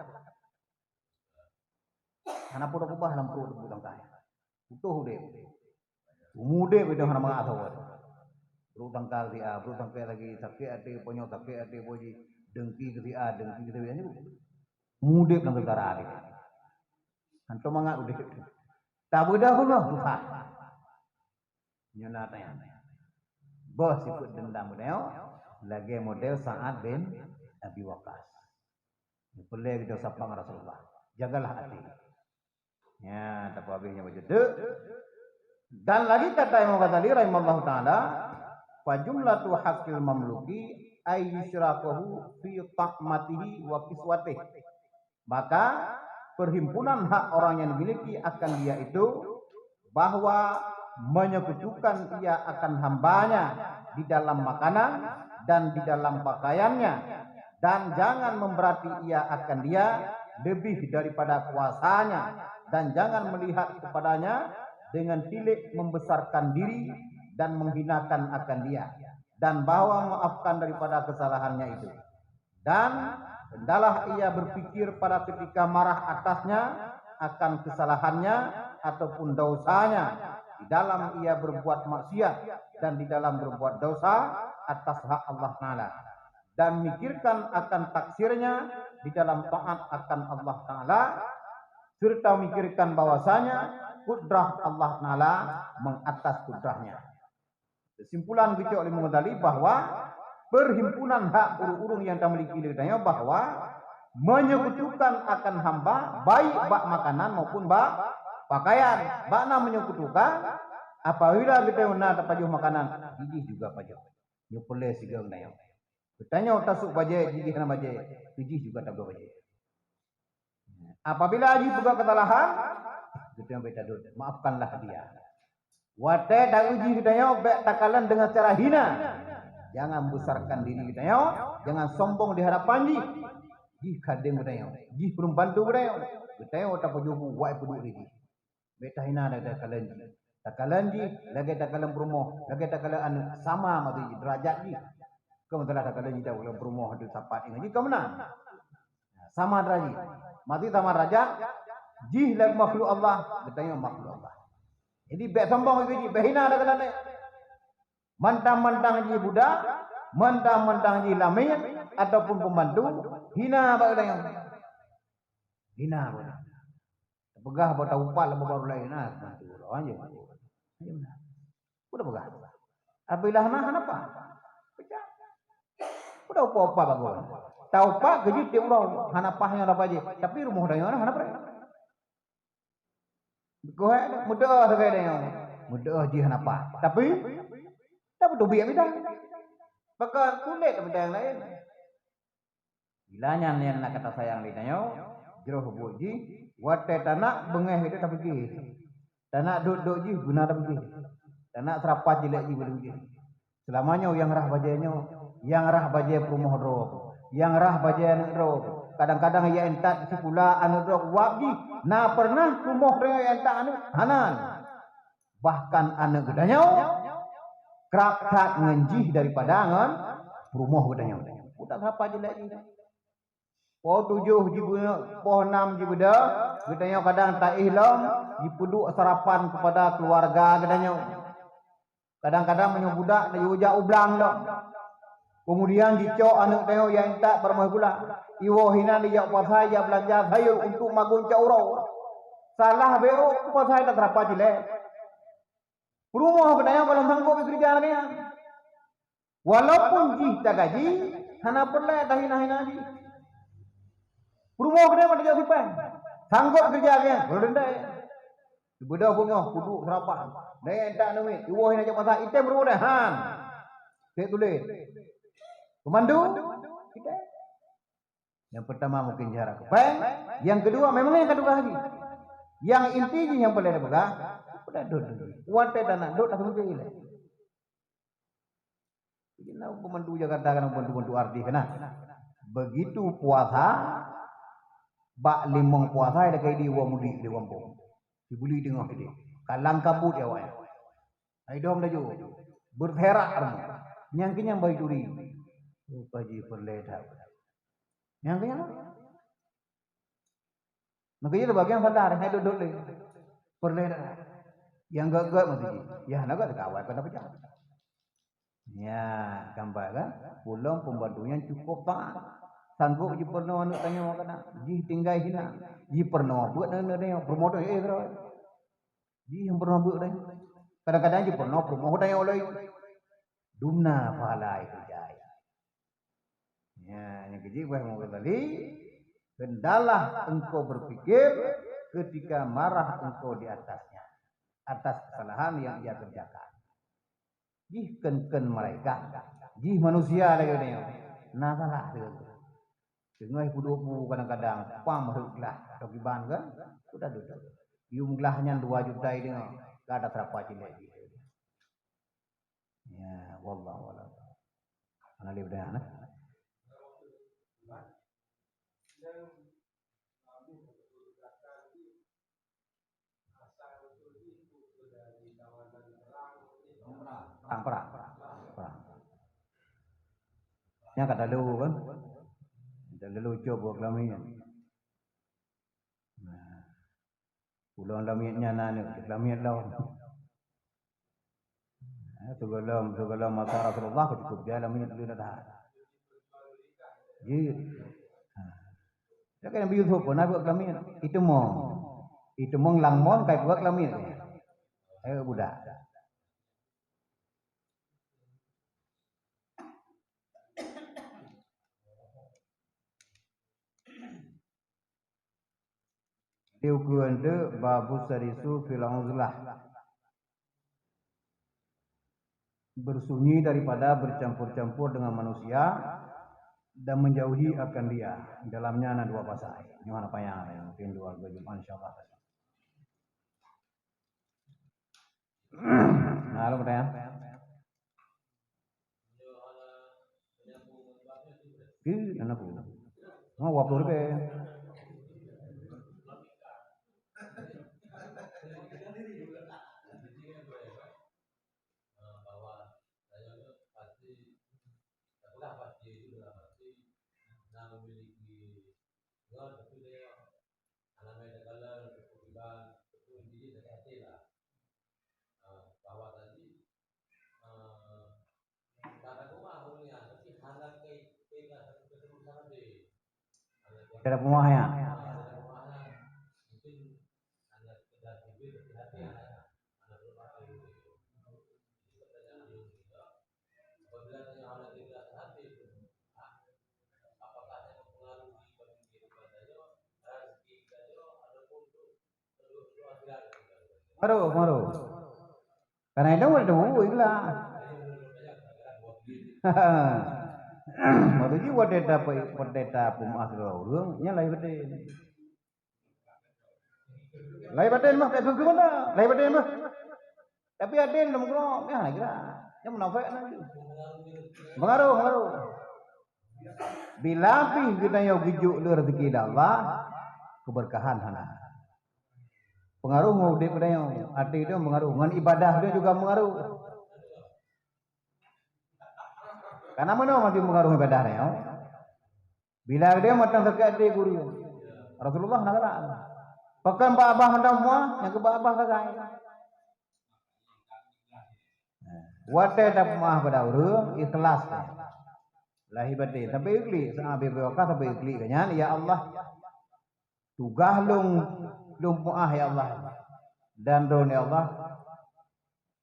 Hana peue takeubah lam pruet teupeu tangkai. Putôh udép. Umu udép itu hana mangat saboh. Brôk tangkai si A, brôk tangkai lagi sakét até, ponyoe sakét até, poji dengki keu si A, dengki keu si B. Umu udép lam sengsara até. Hantom mangat udép. Tabeudoh pun susah. Nyoe na tanya. Boh sifeuet dendam geutanyoe lagèe model Sa'ad bin Abi Waqqas. Peureulèe geutanyoe sapa ngon Rasulullah. Jagalah até. Ya, tapi habis nyoe bacut. Dan lagi kata Imam Ghazali rahimahullahu taala, "Fa jumlatu haqqil mamluki ay yusyrikahu fi ta'matihi wa kiswatihi." Maka, perhimpunan hak orang yang dimiliki akan dia itu, bahwa menyekutukan ia akan hambanya di dalam makanan dan di dalam pakaiannya, dan jangan memberati ia akan dia lebih daripada kuasanya, dan jangan melihat kepadanya dengan tilik membesarkan diri dan menghinakan akan dia, dan bahwa memaafkan daripada kesalahannya itu. Dan hendaklah ia berpikir pada ketika marah atasnya akan kesalahannya ataupun dosanya, di dalam ia berbuat maksiat dan di dalam berbuat dosa atas hak Allah Ta'ala, dan mikirkan akan taksirnya di dalam taat akan Allah Ta'ala, serta mikirkan bahwasanya kudrah Allah Ta'ala mengatas kudrahnya. Kesimpulan geucok lé Imam Ghazali bahwa perhimpunan hak ureueng-ureueng nyang tamiliki lé geutanyoe bahwa menyekutukan akan hamba, baik bak makanan maupun bak pakaian. Bak na menyekutukan, apabila geutanyoe na tapajoh makanan, jih juga pajoh. Nyoe peureulèe sigoe geutanyoe. Geutanyoe tasôk bajèe, jih hana bajèe, jih juga tabloe bajèe. Apabila jih peugah kesalahan, geutanyoe bèk tadot, maafkanlah dia. Watèe ta-uji geutanyoe bèk takalon dengan cara hina. Jangan besarkan diri geutanyoe, jangan sombong di hadapan jih. Jih khadim geutanyoe, jih pembantu geutanyoe. Geutanyoe tapajoh bu, wai peuduek lé jih. Bèk tahina lagèe takalon jih. Takalon jih lagèe takalon peurumoh, lagèe takalon aneuk, sama maté jih, derajat jih. Kon masalah takalon jih takalon peurumoh, adu sapat ingat jih, kon meunan. Sama derajat. Maté sama derajat, jih lagèe makhluk Allah, geutanyoe makhluk Allah. Jadi bèk sombong lagèe jih, bèk hina takalon jih. Mantang-mantang jih budak, mantang-mantang jih lamiet ataupun pembantu, hina bak geutanyoe. Hina bak geutanyoe. Peugah bak taupat lam baru laén, nah, pembantu droe aja. Ayo nah. Udah peugah. Apabila hana, hana paih. Pecah. Udah upa-upa bagoe. Taupat keu jih tiep uroe, hana paih nyoe hana paih jih. Tapi rumoh tanyoe hana paih. Keuhai meudoa sagai tanyoe. Meudoa jih hana paih. Tapi, tapi teubiet bidang. Pakon kulét bidang laén. Bila nyan, nyan na kata sayang lé tanyoe, jroh buet jih, watée tanak beungéh itu tapike. Tanak dot-dot jih beuna tapike. Tanak seurapan cilék jih beuna tapike. Seulama nyoe nyang rhah bajée nyoe, nyang rhah bajée peurumoh droe, nyang rhah bajée aneuëk droe. Kadang-kadang ya intat sikula aneuëk droe wab jih, na pernah peurumoh droe ya intat aneuëk? Hana. Bahkan aneuëk geutanyoe krab that ngon jih daripada ngon peurumoh geutanyoe. Utak sapa jelek jih. Poh tujoh jibeuna, poh nam jibeuna, geutanyoe kadang taéh lom jipeuduek sarapan keupada keuluwarga geutanyoe. Kadang-kadang meunyoe budak na yue jak u blang lom. Keumudian jicok aneuëk tanyoe nyang intat barumah gula. Iwoh hinan dijak pasai jak beulanja sayur untuk magun cot uroe. Salah beurok pasai taseurapa cilek. Peurumoh geutanyoe goh lom sanggob jikeureuja lagée nyan. Walaupun jih tagaji, hana peureulée tahina-hina jih. Peurumoh geutanyoe ban tajak sipéng. Sanggob keureuja lagée nyan, goh lom dendai. Sibeudôh beungoh, peuduek seurapan. Nyan tak neumiet, iwoh hina jak pasai, item peurumoh deh, han. Cek tuléh. Pemandu, kita. Yang pertama mungkin jarak ke péng, yang kedua memang yang kedua lagi. Yang inti jih yang paling peugah, pada dot. Watée tanak dot, tak mungkin ilée. Jadi, na pemandu Jakarta kan, pemandu-pemandu artis kan. Begitu puasa, bak limong puasa, ada kayak di uang mudik di kampung. Dibeli tengah dia. Kalang kabut ya, awak. Hai dom laju. Berserak kamu. Nyang kenyang bayi duri. Rupa ji perleda. Nyang kenyang. Maka itu bagian sadar, hai duduk lagi. Perleda. Yang gak-gak mesti. Ya, nak gak kawat pada pecah. Ya, gambar kan? Pulang pembantu yang cukup taat. Sanggup jipeurunoe aneuk tanyoe makanan. Jih tinggai hina. Jipeurunoe buet aneuk tanyoe. Peurumoh tu, eh, terus. Jih yang peurunoe buet lain. Kadang-kadang jipeurunoe peurumoh tanyoe lain. Dumna pahala itu jai. Ya, yang kejik buah Imam Ghazali, "Hendaklah engkau berpikir ketika marah engkau di atasnya, atas kesalahan yang ia kerjakan." Jih kheun-kheun malaikat, jih manusia lagée nyoe. Na salah deungon. Teungoh peuduek bu kadang-kadang pam rhot glah atau kiban kan? Sudah dudoe. Yum glah nyan dua juta deungon. Ka ada seurapa cilek jih. Ya, wallahu a'lam. Mana dia dah, nah? Perang, perang, perang. Nyang ka lalu kan? Ka lalu cok buet keulamiet. Nah. Ulôn lamiet nyan na aneuk, lamiet lom. Ha, sigohlom, sigohlom masa Rasulullah ka cukup jai lamiet lôn dah. Jeuet. Ha. Dak Nabi Yusuf pun na buet keulamiet. Iteumong. Iteumong lam mon kai buet keulamiet. Eh, budak. Di ukeuen teuk babu sarisu fil uzlah. Bersunyi daripada bercampur-campur dengan manusia dan menjauhi akan dia. Dalamnya na dua pasai. Nyoe hana payah, mungkin dua, dua Jumat, insya Allah. Nah, lo pertanyaan. Ih, anak aku. Mau dua puluh ribu. Dalam rumah ya. Pengaruh, pengaruh. Karena itu ada dua ikhlas. Maksud jih watèe ta-, watèe tapeumeu'ah sidroe ureueng, nyan lahé batin. Lahé batin mah, ka keukeue mata, lahé batin mah. Tapi até lom keudroe, nyan lagèe nyan. Nyan munafék nyan. Pengaruh, pengaruh. Bila pih geutanyoe geujok lé rezeki dari Allah, keberkahan hana. Pengaruh ngon udép geutanyoe, até geutanyoe pengaruh, ngon ibadah geutanyoe juga pengaruh. Karena meunoe masih pengaruh ibadah tanyoe. Bila geutanyoe mantong sakét até gurèe, Rasulullah na galak. Pakon bak babah mantong peumeu'ah, nyang keu bak babah sagai. Watèe tapeumeu'ah bak ureueng, ikhlas. Lahé batin, sampai geuklik, saat Abi Bakar sampai geuklik nyan, "Ya Allah, tugaih lôn, lôn peumeu'ah, ya Allah. Dan Droeneuh, ya Allah,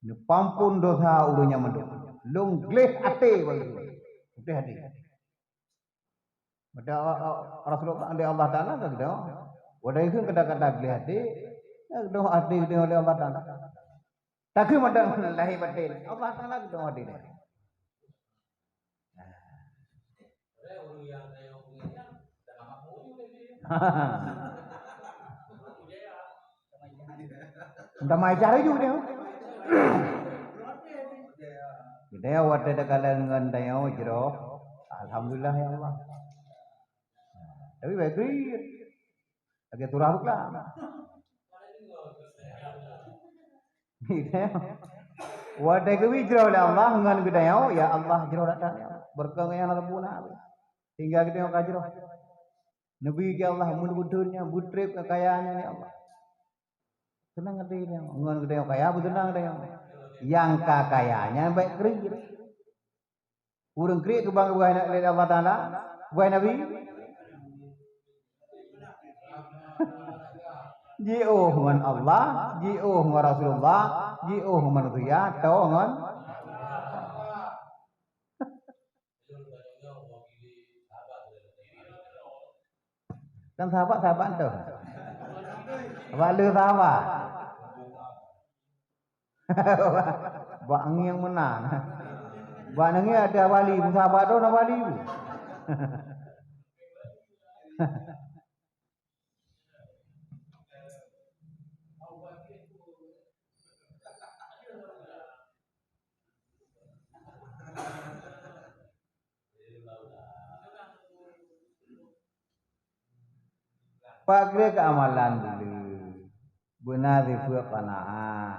neupeuampôn desya ureueng nyan mandum. Lôn gleh até bak ureueng." Gleh até. Maka, a, a, Rasulullah, lé Allah Taala ka geudong. Watèe keu kata-kata gleh até, ka geudong até geutanyoe lé Allah Taala. Takheun mantong lahé batin, Allah Taala geudong até nyan. Damai cahaya ju dia. Kita ya, watèe takalon ngon tanyoe jroh. Alhamdulillah, ya Allah. Tapi baik kriet. Lagèe turah buklam. Gitu ya. Watèe geubi jroh lé Allah ngon geutanyoe, ya Allah, jroh dak tanyoe. Berkah nyang na leubuna. Sehingga geutanyoe ka jroh. Neubi keu Allah, mun beutôi nyan, beutrép keu kaya nyan, ya Allah. Seunang até nyan, ngon geutanyoe kaya, beuseunang geutanyoe. Nyang ka kaya nyan bèk kriet. Ureueng kriet keubang geubai na-, lé Allah Taala, geubai Nabi. Jiôh ngon Allah, jiôh ngon Rasulullah, jiôh ngon manusia, toe ngon Kan sahabat, sahabat tu. Sahabat le sahabat. Bak ngieng meunan. Bak ngieng ada wali, sahabat tu na wali. Pakri keuamalan dulu. Beuna sifeuet qanaah.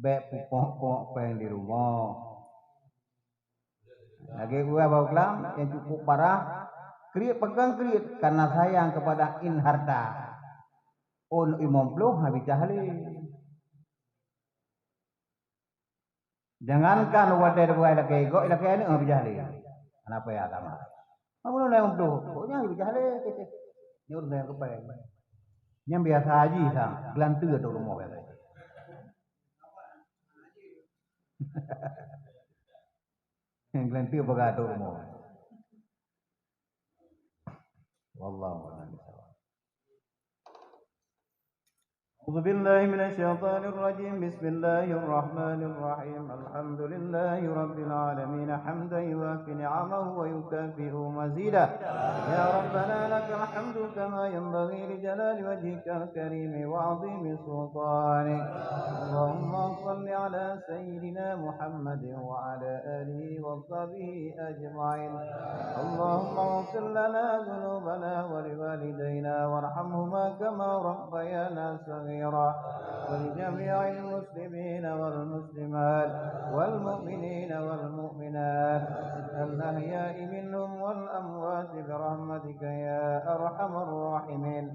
Bèk pupok-pok péng di rumoh. Lagèe ureueng bak glam nyang cukup parah, kriet peugah kriet karena sayang kepada in harta. Ôn imong ploh habis cah lé. Jangankan watèe geubai lakèe gob, lakèe aneuk habis cah lé. Kenapa ya sama? Kamu nang imong ploh, pokoknya habis cah lé. Nyoe ureueng nyang keupai. Nyang biasa haji sa, geulanteue atau rumoh biasa. Nyang geulanteue peugah atau rumoh. Wallahu a'lam bishawab. أعوذ بالله من الشيطان الرجيم. بسم الله الرحمن الرحيم. الحمد لله رب العالمين، حمدا يوافي نعمه ويكافئ مزيده. يا ربنا لك الحمد كما ينبغي لجلال وجهك الكريم وعظيم سلطانك. اللهم صل على سيدنا محمد وعلى آله وصحبه أجمعين. اللهم اغفر لنا ذنوبنا ولوالدينا وارحمهما كما ربيانا صغيرا، ولجميع المسلمين والمسلمات والمؤمنين والمؤمنات الأحياء منهم والأموات برحمتك يا أرحم الراحمين.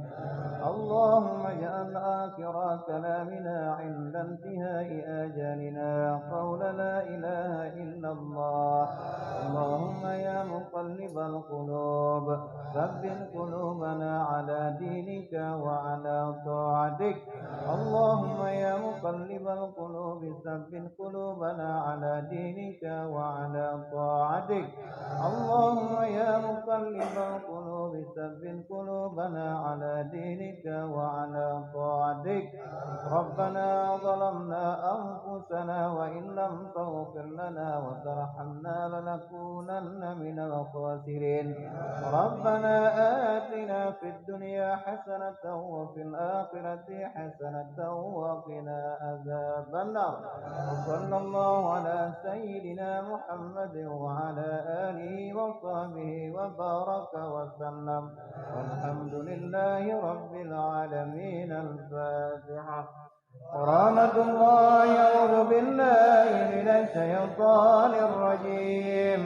اللهم اجعل آخر كلامنا عند انتهاء آجالنا قول لا إله إلا الله. اللهم يا مقلب القلوب، ثبت قلوبنا على دينك وعلى طاعتك. اللهم يا مقلب القلوب، ثبت قلوبنا على دينك وعلى طاعتك. اللهم يا مقلب القلوب ثبت قلوبنا على دينك وعلى طاعتك. ربنا ظلمنا أنفسنا وإن لم تغفر لنا وترحمنا لنكونن من الخاسرين. ربنا آتنا في الدنيا حسنة وفي الآخرة حسنة وقنا عذاب النار. وصلى الله على سيدنا محمد وعلى آله وصحبه وبارك وسلم. والحمد لله رب العالمين. الفاتحة. ورحمة الله. أعوذ بالله من الشيطان الرجيم.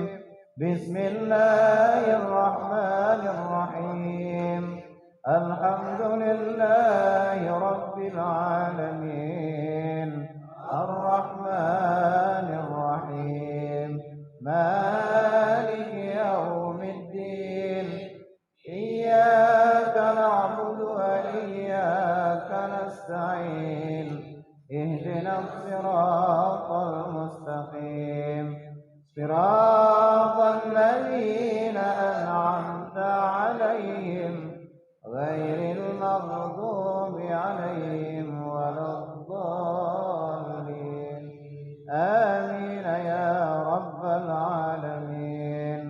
بسم الله الرحمن الرحيم. الحمد لله رب العالمين. الرحمن الرحيم. مالك يوم الدين. إياك نعبد وإياك نستعين. اهدنا الصراط المستقيم. صراط الذين أنعمت عليهم غير المغضوب عليهم ولا الضالين. آمين يا رب العالمين.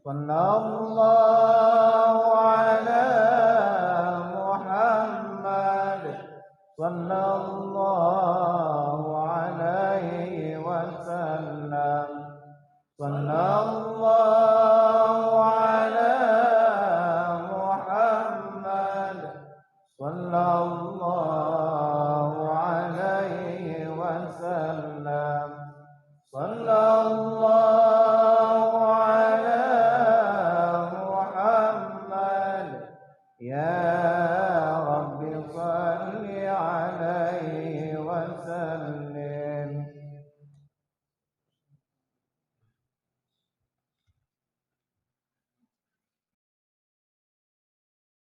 صلى الله على محمد. صلى الله عليه وسلم. صلى الله على محمد. صلى الله عليه وسلم. صلى الله